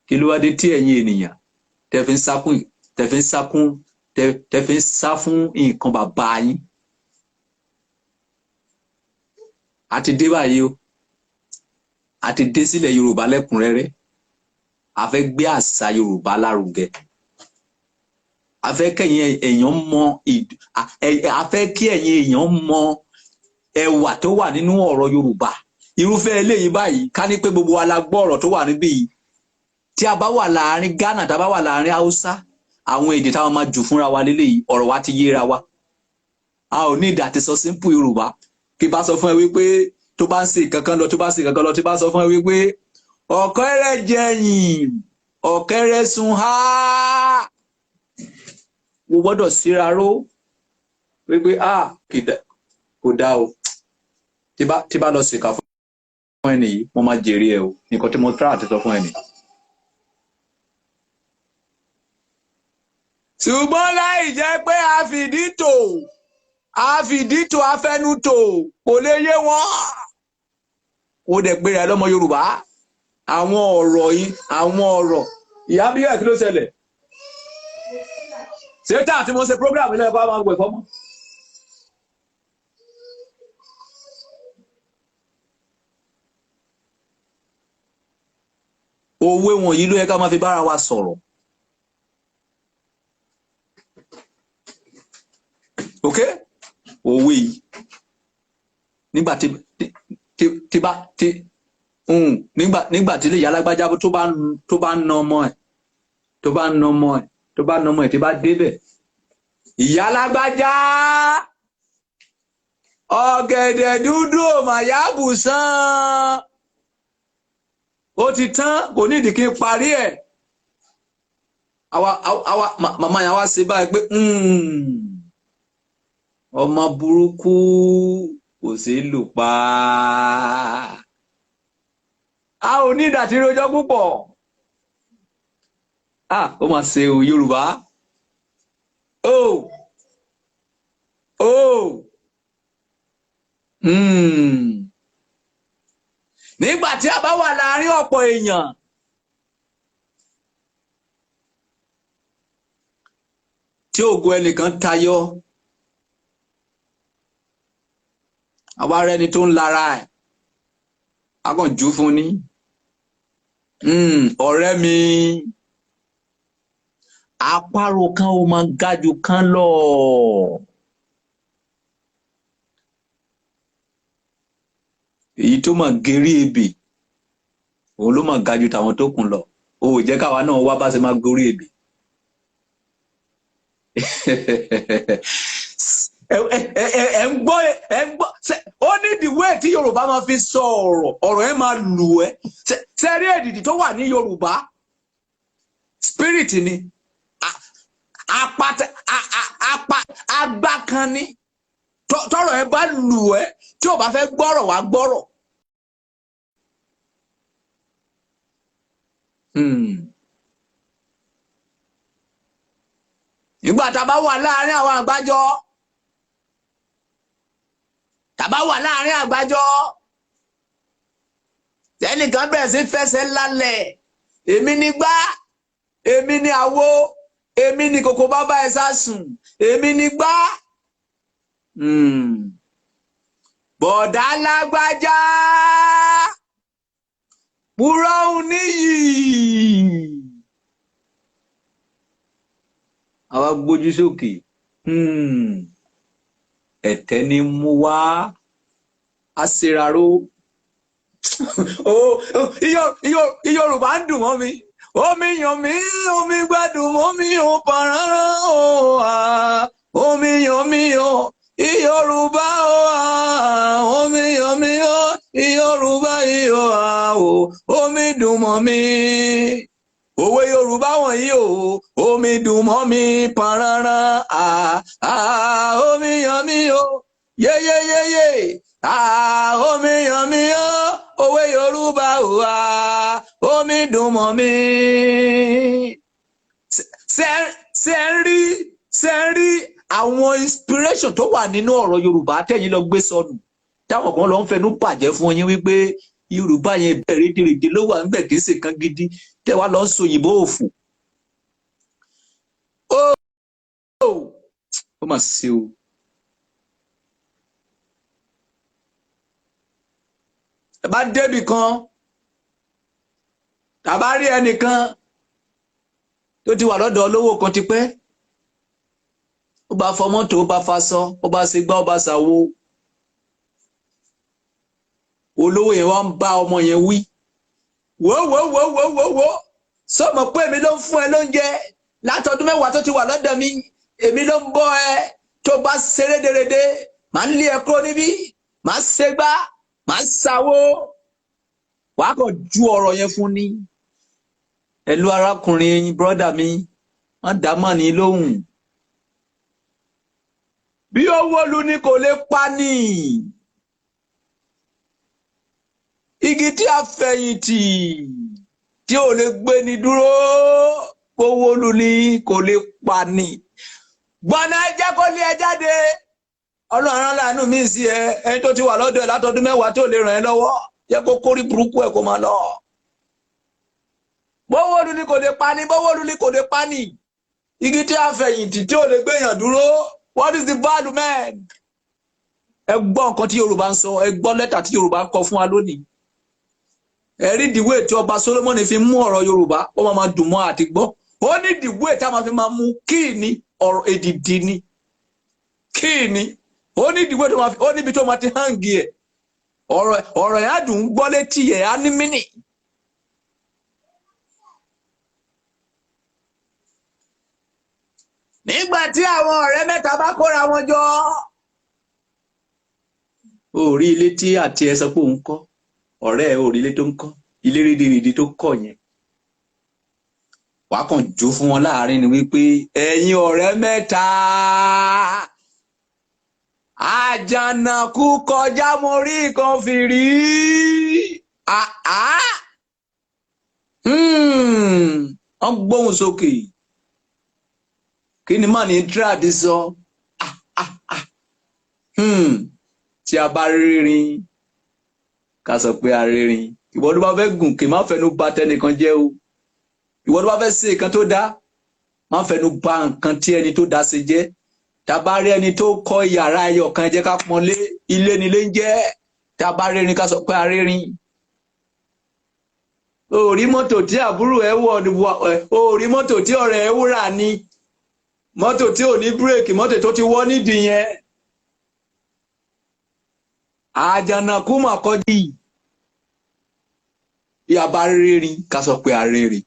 Speaker 1: kí ló wá dé tí ẹ̀yin ènìyàn tẹ́ fi ń sákún, tẹ́ fi ń sákún, tẹ́ fi ń sá fún nǹkan bàbá yín? A ti dé báyìí o, a ti dé sílẹ̀ Yorùbá lẹ́kùnrẹ́rẹ́. A fẹ́ gbé àṣà Yorùbá lárugẹ. A fẹ́ kẹ́yìn èèyàn mọ, a fẹ́ kí ẹ̀yin èèyàn mọ ẹwà tó wà nínú ọ̀rọ̀ Yorùbá. Irúfẹ́ eléyìí báyìí, ká ní pé gbogbo wa la gbọ́ ọ̀rọ̀ tó wà níbí yìí. Tí a bá wà láàrin Ghana, tá a bá wà láàrin Haúsá, àwọn èdè táwọn máa jù fúnra wa léléyìí, ọ̀rọ̀ wa ti yéra wa. A ò ní ìdá àti sọ simple Yorùbá. Kí bá sọ fún ẹ wípé tó bá ń ṣe kankan lọ, tó bá ń ṣe kankan lọ, tó bá sọ fún ẹ wípé ọ̀kẹ́rẹ́ jẹyìn, ọ̀kẹ́rẹ́ sun há, mo gbọ́dọ̀ síra ró wípé a kò dá o. Tí bá lọ ṣèkà fún ẹni yìí, mo máa jèrè ẹ o. Nǹkan tí mo try àti sọ fún ẹni. Ṣùgbọ́n láì jẹ́ pé a fìdí tò, a fìdí tò, afẹnutò, kò lè yé wọn. Ó dẹ̀ pé rẹ̀ lọ́mọ Yorùbá. Àwọn ọ̀rọ̀ yìí, àwọn ọ̀rọ̀ ìyá bí ẹ̀, kí ló ṣẹlẹ̀? Ṣé tá àti mo ṣe program ilé ẹ̀kọ́ àwọn àgbẹ̀ fọ́mọ́? Òwe wọ̀nyí ló yẹ ká máa fi bára wa sọ̀rọ̀. Ok, òwe yìí, nígbà tí tí bá tí nígbà tí ilé ìyá alágbájá tó bá ń na ọmọ ẹ̀, tó bá ń na ọmọ ẹ̀, tó bá ń na ọmọ ẹ̀, tí bá débẹ̀, ìyá alágbájá Ọ̀gẹ̀dẹ̀ dúdú ò mà yáàbù sán. Ó ti tán, kò ní ìdí kí n parí ẹ̀. Àwa màmá yẹn wá ṣe báyìí pé ọmọ burúkú kò sí lù pa. A ò ní ìdàtí rojọ́ púpọ̀. Ah, ó mà ṣe o, Yorùbá. Oh, oh. Nígbà tí a bá wà láàárín ọ̀pọ̀ èèyàn, tí ògo ẹnìkan tayọ, àwa rẹni tó ń lara ẹ̀, a kàn jù fún ni. Ọ̀rẹ́ mi, àparò kan ò máa ga jù kan lọ. Èyí tó máa gerí ebè, òun ló máa ga jù tàwọn tó kù lọ. O ò jẹ́ káwa náà wá bá ṣe máa gorí ebè. Ẹ ń gbọ́, ẹ ń gbọ́. Ó ní the way tí Yorùbá máa fi sọ ọ̀rọ̀, ọ̀rọ̀ ẹ máa lù ẹ́. Ṣe rí èdìdì tó wà ní Yorùbá? Spirit ni. Agbá kan ni. Tọ́rọ̀ ẹ bá lù ẹ́, tí o bá fẹ́ gbọ́rọ̀ wá gbọ́rọ̀. Nígbà tá a bá wà láàárín àwọn àgbájọ, tá a bá wà láàárín àgbájọ, tẹnìkan bẹ̀rẹ̀ sí fẹsẹ̀ lálẹ̀, èmi ni gbá, èmi ni àwo, èmi ni kòkó bàbá ẹ̀ sásùn, èmi ni gbá. Bọ̀dá lágbájá purọ́ òun níyì. Àwa gbójú sókè, ẹ̀tẹ́ ni mú wá, a ṣèràró. Yorùbá ń dùn mọ́ mi, omi yàn mí, omi gbádùn mọ́ mi, ò pàrọ̀ omi yàn mí o, Yorùbá o, omi yàn mí o, Yorùbá o, omi dùn mọ́ mi. Òwe Yorùbá wọ̀nyí o, omi dùn mọ́ mi pàràrà, omi yàn mí o, yeyeyeye, omi yàn mí o, òwe Yorùbá o, omi dùn mọ́ mi. Ṣé ń rí àwọn inspiration tó wà nínú ọ̀rọ̀ Yorùbá tẹ̀yin lọ gbé sọnù, táwọn kan lọ ń fẹnu bàjẹ́ fún yín wípé Yorùbá yẹn bẹ̀rẹ̀ rédèrèdè ló wà níbẹ̀, kì í ṣe kan gidi, tẹ́ wá lọ ń sọ òyìnbó òfò. Ó mà ṣe o. Ẹ bá débì kan, tàbá rí ẹnìkan tó ti wà lọ́dọ̀ olówó kan tipẹ́, ó bá fọ mọ́tò, ó bá faṣọ, ó bá ṣe gbá, ó bá ṣàwo. Olówó yẹn wá ń bá ọmọ yẹn wí. Wò wò wò wò wò wò, sọmọ pé èmi ló ń fún ẹ lóúnjẹ látọdún 10 tó ti wà lọ́dọ̀ mi, èmi ló ń bọ́ ẹ, tó bá ṣeré dérédé màá ń lé ẹ kúrò níbí, màá ṣe gbá, màá ṣàwo. Wàá kàn ju ọ̀rọ̀ yẹn fún ni. Ẹ̀lú arákùnrin brọ́dà mi, má dá mọ́ ní lóhùn. Bí owó lu ni kò lè pa ni. Igi tí a fẹ̀yìntì tí ò lè gbé ni dúró, owó lu ni kò lè pa ni. Gbọ́nà ẹ jẹ́ kó lé ẹ jáde. Ọlọ́run láàánú mi sí ẹ, ẹni tó ti wà lọ́dọ̀ ẹ látọdún 10 tí ò lè ràn ẹ́ lọ́wọ́, jẹ́ kó kórí burúkú ẹ kó máa lọ. Bówó lu ni kò lè pa ni, bówó lu ni kò lè pa ni. Igi tí a fẹ̀yìntì tí ò lè gbéyàn dúró. What is the value, man? Ẹ gbọ́ nǹkan tí Yorùbá ń sọ, ẹ gbọ́ lẹ́tà tí Yorùbá kọ fún wa lónìí. Ẹ rí the way tí ọba Solomoni fi mú ọ̀rọ̀ Yorùbá, ó máa ma dùn mọ́ àti gbọ́. Ó ní the way tí a máa fi máa mú kíì ní ọ̀rọ̀ èdìdì ni. Kíì ní. Ó ní the way tó máa fi, ó níbi tó máa ti hàǹgì ẹ̀. Ọ̀rọ̀ ẹ̀ á dùn ún gbọ́ létí ẹ̀ á ní mínì. Nígbà tí àwọn ọ̀rẹ́ mẹ́ta bá kóra wọn jọ, O rí ilé tí àti ẹ sọ pé òun kọ́, ọ̀rẹ́ ẹ, ò rí ilé tó ń kọ́, ilé rédèrèdè tó kọ́ yẹn. Wàá kàn jó fún wọn láàrin ni wípé ẹ̀yin ọ̀rẹ́ mẹ́ta, àjànàkú kọjá, mo rí nǹkan fìrí. Àá, wọ́n gbóhùn sókè. Kí ni má ní tíráàdì sọ? Ah, ah, ah. Tí a bá rírin, ká sọ pé a rírin. Ìwọ ló bá fẹ́ gùn kì, má fẹnu bà tẹnìkan jẹ́ o. Ìwọ ló bá fẹ́ ṣe nǹkan tó dá, má fẹnu bà nǹkan tí ẹni tó dá ṣe jẹ́. Tá a bá rí ẹni tó kọ́ yàrá ẹyọ kan, jẹ́ ká pọ́n lé. Ilé nílé ń jẹ́. Tá a bá rírin, ká sọ pé a rírin. O rí mọ́tò tí àbúrò ẹ wọ̀, o rí mọ́tò tí ọ̀rẹ́ ẹ wúrà ni, mọ́tò tí ò ní bírèkì, mọ́tò tó ti wọ́ nídìí yẹn. Àjànàkú mà kọjú yìí. Bí a bá rírin, ká sọ pé a rírin.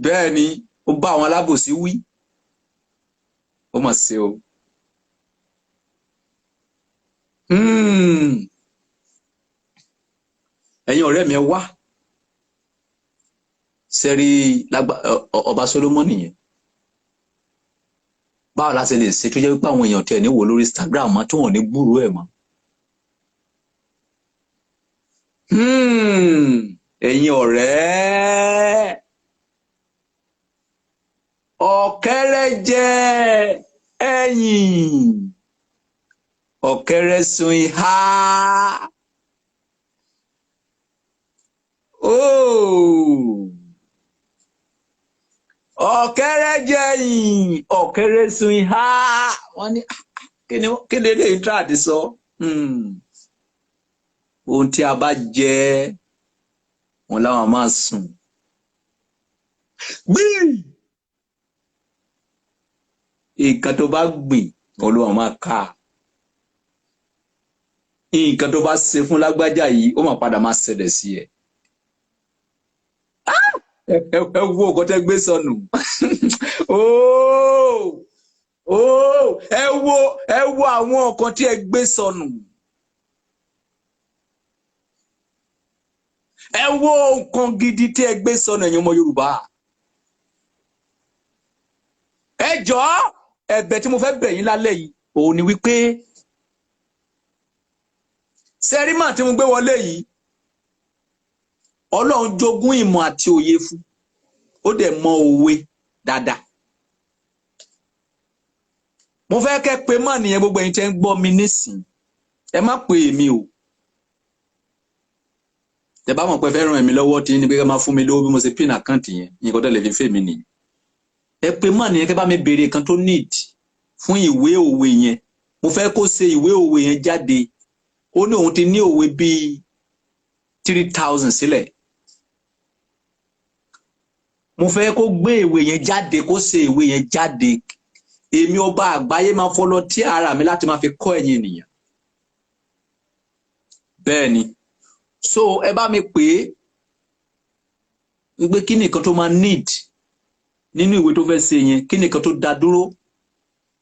Speaker 1: Bẹ́ẹ̀ ni ó bá àwọn alábòsí wí. Ó mà ṣe o. Ẹ̀yin ọ̀rẹ́ mi, ẹ wá sẹ́rí ọba Solomoni yẹn. Báwo la ṣe lè ṣe tó jẹ́ wípé àwọn èèyàn tẹ̀ ní wò lórí Instagram mọ́, tí wọ́n ní gbúròó ẹ̀ mọ́? Ẹ̀yin ọ̀rẹ́, ọ̀kẹ́rẹ́ jẹ ẹ̀yìn, ọ̀kẹ́rẹ́ sun ìhà. Ọ̀kẹ́rẹ́ jẹ ẹ̀yìn, ọ̀kẹ́rẹ́ sun ìhà. Wọ́n ní kí ni eléyìí ń tà àti sọ? Ohun tí a bá jẹ, wọn láwọn máa sùn. Gbìn nǹkan tó bá gbìn, Olúwa máa ká. Nǹkan tó bá ṣe fún lágbájá yìí, ó máa padà máa ṣẹlẹ̀ sí ẹ. Ẹ wo nǹkan tẹ́ gbé sọnù. Ẹ wo àwọn nǹkan tí ẹ gbé sọnù. Ẹ wo nǹkan gidi tí ẹ gbé sọnù, ẹ̀yin ọmọ Yorùbá. Ẹ jọ̀ọ́, ẹ̀bẹ̀ tí mo fẹ́ bẹ̀ yín lálẹ́ yìí òun ni wípé sẹ́rímà tí mo gbé wọlé yìí, Ọlọ́run jogún ìmọ̀ àti òye fún, ó dẹ̀ mọ òwe dáadáa. Mo fẹ́ kẹ́ pé mọ̀ nìyẹn, gbogbo ẹ̀yin tẹ́ ń gbọ́ mi nísìn, ẹ má pè èmi o. Tẹ́ bá mọ̀ pé fẹ́ ràn èmi lọ́wọ́ tí ní pé ká máa fún mi lówó bí mo ṣe pin àkáǹtì yẹn, nǹkan tó lè fi fẹ́ mi nìyẹn. Ẹ pé mọ̀ nìyẹn, kẹ́ bá mi béèrè kan tó need fún ìwé òwe yẹn. Mo fẹ́ kó ṣe ìwé òwe yẹn jáde. Ó ní òun ti ní òwe bíi 3,000 sílẹ̀. Mo fẹ́ kó gbé ìwé yẹn jáde, kó ṣe ìwé yẹn jáde. Èmi ọba àgbáyé máa fọlọ tí ara mi láti máa fi kọ́ ẹ̀yin ènìyàn. Bẹ́ẹ̀ ni. So ẹ bá mi pè é wípé kí nìkan tó máa need nínú ìwé tó fẹ́ ṣe yẹn, kí nìkan tó dá dúró.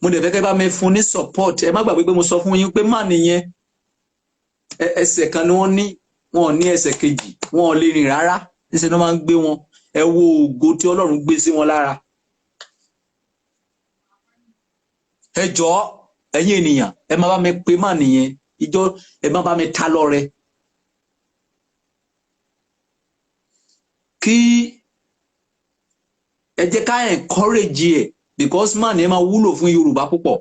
Speaker 1: Mo dẹ̀ fẹ́ kẹ́ bá mi fún ní support. Ẹ má gbàgbé pé mo sọ fún yín pé má nìyẹn, ẹsẹ̀ kan ni wọ́n ní, wọn ò ní ẹsẹ̀ kejì, wọn ò lè rìn rárá, níṣẹ́ ni wọ́n máa ń gbé wọn. Ẹ wo ògo tí Ọlọ́run gbé sí wọn lára. Ẹ jọ̀ọ́ ẹ̀yin ènìyàn, ẹ má bá mi pè má nìyẹn, ìjọ ẹ má bá mi ta lọ́rẹ. Kí ẹ jẹ́ ká encourage ẹ, because man yẹn máa wúlò fún Yorùbá púpọ̀.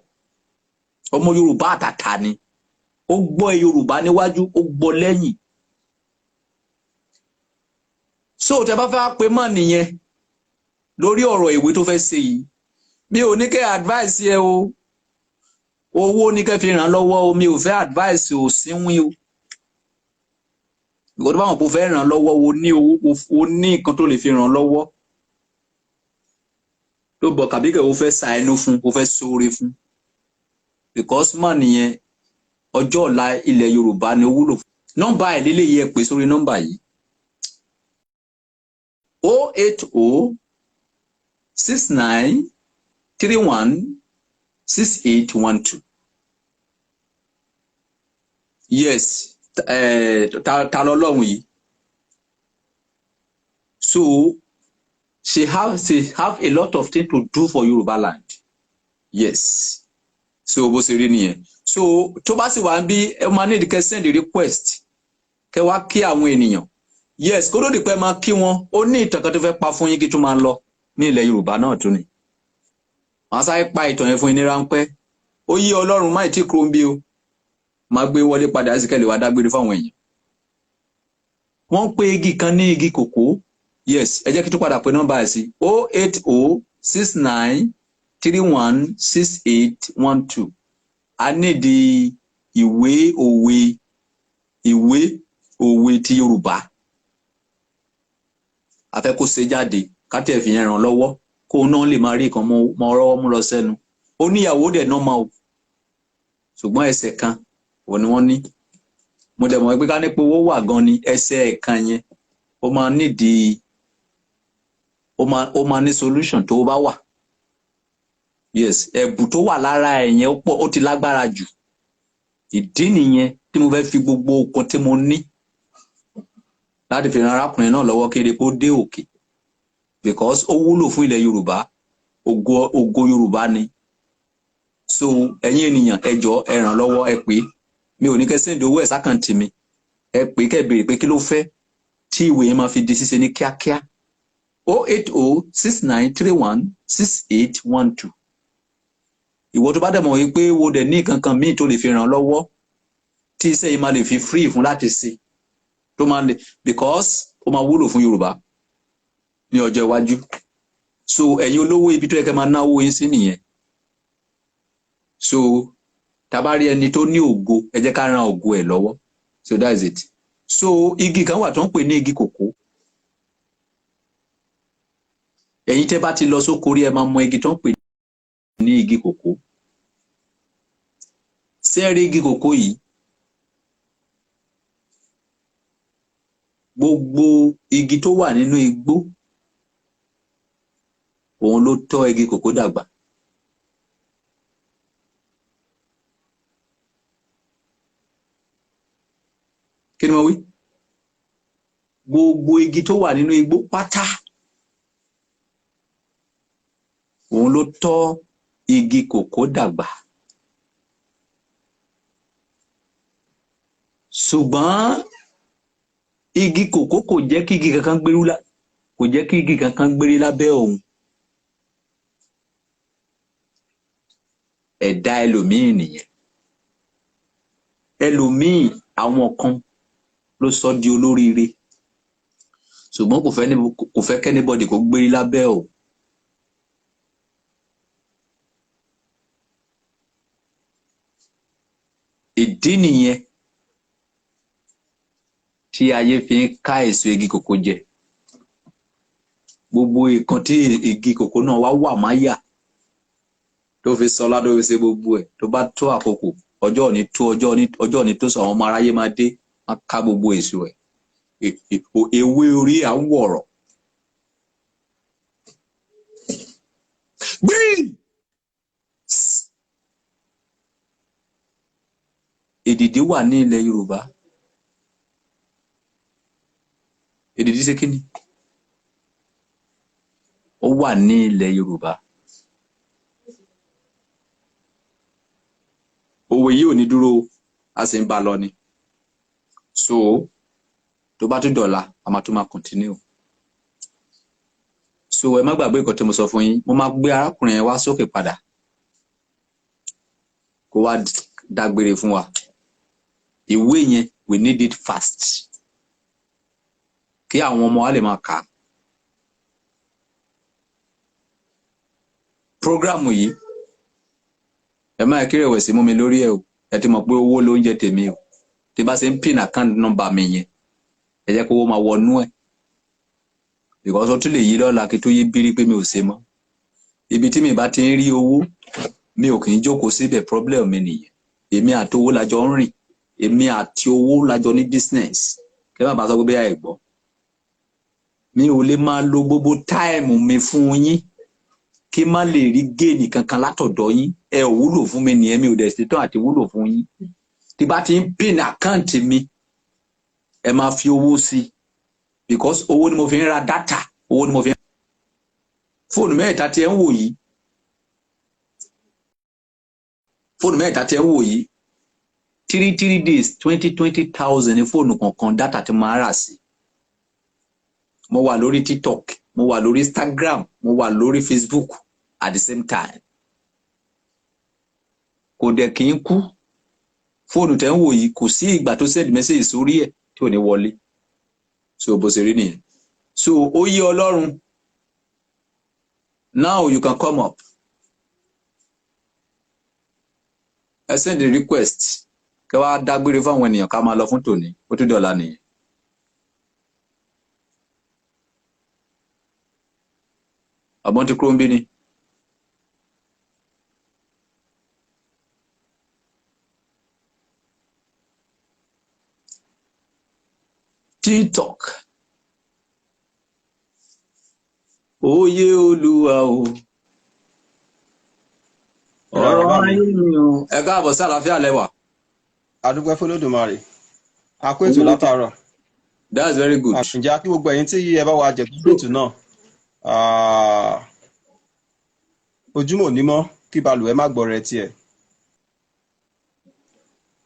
Speaker 1: Ọmọ Yorùbá àtàtà ni, ó gbọ́ Yorùbá níwájú, ó gbọ́ lẹ́yìn. So tẹ́ bá fẹ́ pè má nìyẹn lórí ọ̀rọ̀ ìwé tó fẹ́ ṣe yìí, mi ò ní kẹ́ advice ẹ o, owó ní kẹ́ fi ràn lọ́wọ́ o, mi ò fẹ́ advice ò sínwín o. Ìwọ tó bá wọn kò fẹ́ ràn lọ́wọ́, o ní owó, o ní nǹkan tó lè fi ràn lọ́wọ́ ló bọ̀, kàbí kẹ́ o fẹ́ sa ẹnu fún, o fẹ́ sóore fún, because man nìyẹn ọjọ́ ọ̀la ilẹ̀ Yorùbá ni ó wúlò fún. Nọ́mbà ẹ̀ lélẹ́yìí, ẹ pè sórí nọ́mbà yìí: 080 69 31 6812. Yes, ta lọ́lọ́run yìí. So she have a lot of things to do for Yorùbá land. Yes, so bó ṣe rí nìyẹn. So tó bá sì wà ń bí, ẹ máa ní ìdíkẹ́ send request kẹ wá kí àwọn ènìyàn. Yes, kó tó di pé máa kí wọn, ó ní ìtàn kan tó fẹ́ pa fún yín kí tó máa lọ ní ilẹ̀ Yorùbá náà tún ni. Màá sáré pa ìtàn yẹn fún yín ní ráńpẹ́. Ó yí Ọlọ́run má tí kúrò ń bí o, máa gbé wọlé padà sí kẹ́lẹ́ wá dágbére fáwọn èèyàn. Wọ́n pe igi kan ní igi kòkó. Yes, ẹ jẹ́ kí tó padà pé nọ́mbà ẹ̀ sí 08069316812. A nídìí ìwé òwe, ìwé òwe ti Yorùbá. A fẹ́ kó ṣe jáde, ká tẹ̀ fi yẹn ràn lọ́wọ́, kó náà lè máa rí nǹkan mọ ọwọ́ mú lọ sẹ́nu. Ó níyàwó dẹ̀ náà máa o, ṣùgbọ́n ẹsẹ̀ kan ò ní wọ́n ní. Mo dẹ̀ mọ̀ pé ká ní pé owó wà gan ni, ẹsẹ̀ kan yẹn ó máa nídìí, ó máa ní solution tó bá wà. Yes, ẹ̀bù tó wà lára ẹ̀ yẹn ó pọ̀, ó ti lágbára jù. Ìdí nìyẹn tí mo fẹ́ fi gbogbo okun tí mo ní láti fi ran arákùnrin náà lọ́wọ́ kéde kó dé òkè, because ó wúlò fún ilẹ̀ Yorùbá, ògo, ògo Yorùbá ni. So ẹ̀yin ènìyàn, ẹ jọ̀ọ́, ẹ ràn lọ́wọ́. Ẹ pé mi ò ní kẹ́ send owó ẹ̀ s'account mi. Ẹ pé kẹ́ béèrè pé kí ló fẹ́ tí ìwé yẹn máa fi di ṣíṣe ní kíákíá. 08069316812. Ìwọ tó bá dẹ̀ mọ̀ wípé wo dẹ̀ ní nǹkan kan míì tó lè fi ràn lọ́wọ́ tí iṣẹ́ yìí máa lè fi free fún láti ṣe, tó máa lè, because ó máa wúlò fún Yorùbá ní ọjọ́ iwájú. So ẹ̀yin olówó, ibi tó yẹ kẹ́ máa náwó yín sí nìyẹn. So tá bá rí ẹni tó ní ògo, ẹ jẹ́ ká ran ògo ẹ̀ lọ́wọ́. So that's it. So igi kan wà tó ń pè ní igi kòkó. Ẹ̀yin tẹ́ bá ti lọ sóko rí, ẹ máa mọ igi tó ń pè ní igi kòkó. Ṣé ẹ rí igi kòkó yìí? Gbogbo igi tó wà nínú igbó, òun ló tọ́ igi kòkó dàgbà. Kí ni mo wí? Gbogbo igi tó wà nínú igbó pátá, òun ló tọ́ igi kòkó dàgbà. Ṣùgbọ́n igi kòkó kò jẹ́ kí igi kankan gbérí, kò jẹ́ kí igi kankan gbérí lábẹ́ òun. Ẹ̀dá ẹlòmíì nìyẹn. Ẹlòmíì, àwọn kan ló sọ di olóríire, ṣùgbọ́n kò fẹ́ kí anybody kó gbérí lábẹ́ òun. Ìdí nìyẹn tí ayé fi ń ká èso igi kòkó jẹ. Gbogbo ìkan tí igi kòkó náà wá wà máyà, tó fi sọlá, tó fi ṣe gbogbo ẹ̀, tó bá tó àkókò, ọjọ́ òní tó, ọjọ́ òní tó sọ, àwọn ọmọ aráyé máa dé, máa ká gbogbo èso ẹ̀. Ewé orí à ń wọ̀rọ̀ gbíì. Èdìdí wà ní ilẹ̀ Yorùbá. Èdìdí ṣe kíni? Ó wà ní ilẹ̀ Yorùbá. Òwe yìí ò ní dúró, a sì ń bá a lọ ni. So tó bá tún dọ̀la, a máa tún máa continue. So ẹ má gbàgbé nǹkan tí mo sọ fún yín. Mo máa gbé arákùnrin yẹn wá sókè padà kó wá dágbére fún wa. Ìwé yẹn, we need it fast kí àwọn ọmọ wa lè máa kà á. Program yìí, ẹ má kí rẹ̀wẹ̀sì mú mi lórí ẹ o. Ẹ ti mọ̀ pé owó ló ń jẹ tèmi o. Tí bá ṣe ń pin account number mi yẹn, ẹ jẹ́ kó owó máa wọnú ẹ̀, because ó tún lè yí lọ́la kí tó yí bírí pé mi ò ṣe mọ́. Ibi tí mi bá ti ń rí owó, mi ò kì í jókòó síbẹ̀. Problem mi nìyẹn. Èmi àti owó lájọ ń rìn, èmi àti owó lájọ ní business. Kí ẹ má bàa sọ pé bẹ́ẹ̀ ẹ̀ gbọ́, mi ò lè máa lo gbogbo time mi fún yín kí má lè rí gain kankan látọ̀dọ̀ yín. Ẹ ò wúlò fún mi nìyẹn, mi ò dẹ̀ ṣetán àti wúlò fún yín. Tí bá ti ń pin account mi, ẹ máa fi owó sí, because owó ni mo fi ń ra data, owó ni mo fi ń fóònù mẹ́ta tí ẹ ń wò yìí, fóònù mẹ́ta tí ẹ ń wò yìí, 3 3 days, 20,000 ní fóònù kọ̀ọ̀kan, data tí mo máa rà sí. Mo wà lórí TikTok, mo wà lórí Instagram, mo wà lórí Facebook at the same time. Kò dẹ̀ kí n kú. Fóònù tẹ́ ń wò yìí, kò sí ìgbà tó send message sórí ẹ̀ tí ò ní wọlé. So bó ṣe rí nìyẹn. So ó yé Ọlọ́run. Now you can come up. Ẹ send a request, kẹ wá dágbére fáwọn ènìyàn, ká máa lọ fún tòní. Ó tún dọ̀la nìyẹn. Àbọ̀n ti kúrò ń bí ni. TikTok. Oyè Olúwa o. Ọ̀rọ̀
Speaker 3: Bàbá mi.
Speaker 1: Ayé mi o. Ẹ káàbọ̀ sí, àlàáfíà lẹ́wà.
Speaker 3: Adúpẹ́ fọlọ́dùmarè, a kó ètò látàárọ̀.
Speaker 1: That's very good.
Speaker 3: Ǹjẹ́ a kí gbogbo ẹ̀yin tí ẹ bá wa jẹ̀gbọ́n ètò náà. Ojúmọ́ ò ní mọ́ kí balùwẹ̀ má gbọ́ rẹ tiẹ̀,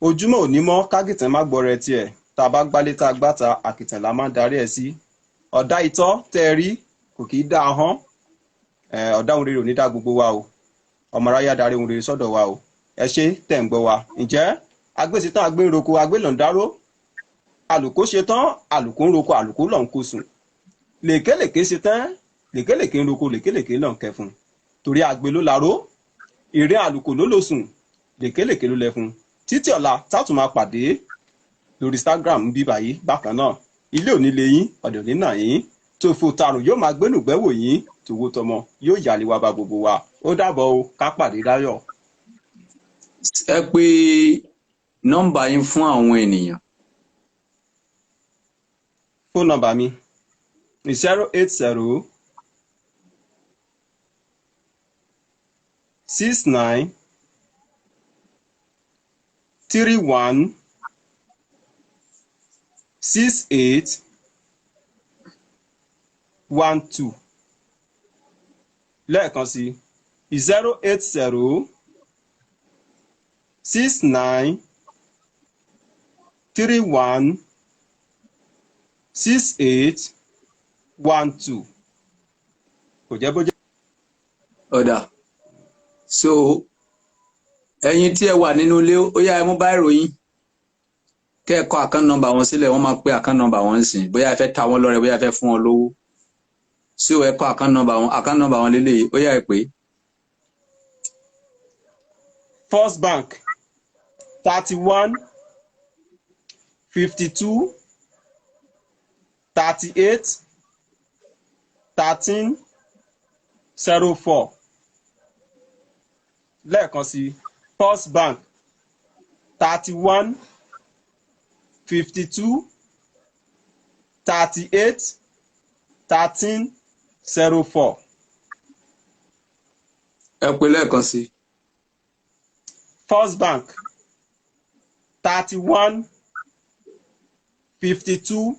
Speaker 3: ojúmọ́ ò ní mọ́ kágìtàn má gbọ́ rẹ tiẹ̀. Tá a bá gbálé tá a gbáta, àkìtàn la máa ń darí ẹ̀ sí. Ọ̀dá itọ́ tẹ́ ẹ rí kò kì í dá ahọ́n. Ọ̀dá ohun rere ò ní dá gbogbo wa o. Ọmọ aráyé á darí ohun rere sọ́dọ̀ wa o. Ẹ ṣé tẹ̀ ń gbọ́ wa. Ǹjẹ́ agbésitán agbéroko agbélọ̀ndáró, àlùkò ṣe tán, àlùkò ń roko, àlùkò lọ̀ ń kó sùn. Lèkélèké ṣe tán, lèkélèké ń roko, lèkélèké lọ̀ ń kẹfun. Torí àgbè ló laró, ìrìn àlùkò ló lò sùn, lèkélèké ló lẹfun. Títí ọ̀la tátùn máa pàdé lórí Instagram ń bí báyìí bákan náà. Ilé ò ní lé yín, ọ̀dọ̀ ní nà yín. Tòfò tarùn yóò máa gbénùgbẹ́wò yín, tòwó tọmọ yóò yàlè wá bá gbogbo wa. Ó dàbọ̀ o, ká pàdé láyọ̀.
Speaker 1: Ẹ pé nọ́mbà yín fún àwọn ènìyàn.
Speaker 3: Fóònù nọ́mbà mi 080 69 31 68 12. Lẹ́ẹ̀kan sí, 080 69 31 68 12. Kò jẹ́ bó jẹ́.
Speaker 1: Ọ̀dà. So ẹ̀yin tí ẹ wà nínú ilé, ó yá, ẹ mú báírò yín, kẹ́ ẹ kọ account number wọn sílẹ̀. Wọ́n máa pe account number wọn sìn, bóyá ẹ fẹ́ ta wọn lọ́rẹ, bóyá ẹ fẹ́ fún wọn lówó. So ẹ kọ account number wọn, account number wọn lélẹ́yìí. Ó yá, ẹ pè é.
Speaker 3: First Bank, 31 52 38 13 04. Lẹ́ẹ̀kan sí, First Bank, 31 52 38 13 04.
Speaker 1: Ẹ pè lẹ́ẹ̀kan sí.
Speaker 3: First Bank, 31 52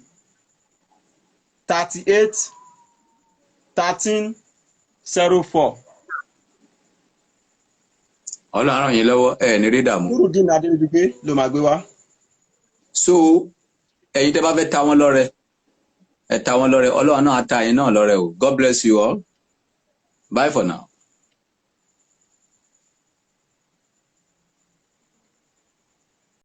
Speaker 3: 38 13 04.
Speaker 1: Ọlọ́run ràn yín lọ́wọ́, ẹ ní rí dààmú.
Speaker 3: Nurudeen Adéríbigbé ló máa gbé wá.
Speaker 1: So ẹ̀yin tẹ́ bá fẹ́ ta wọ́n lọ́rẹ, ẹ ta wọ́n lọ́rẹ. Ọlọ́run náà á ta ẹ̀yin náà lọ́rẹ o. God bless you all. Bye for now.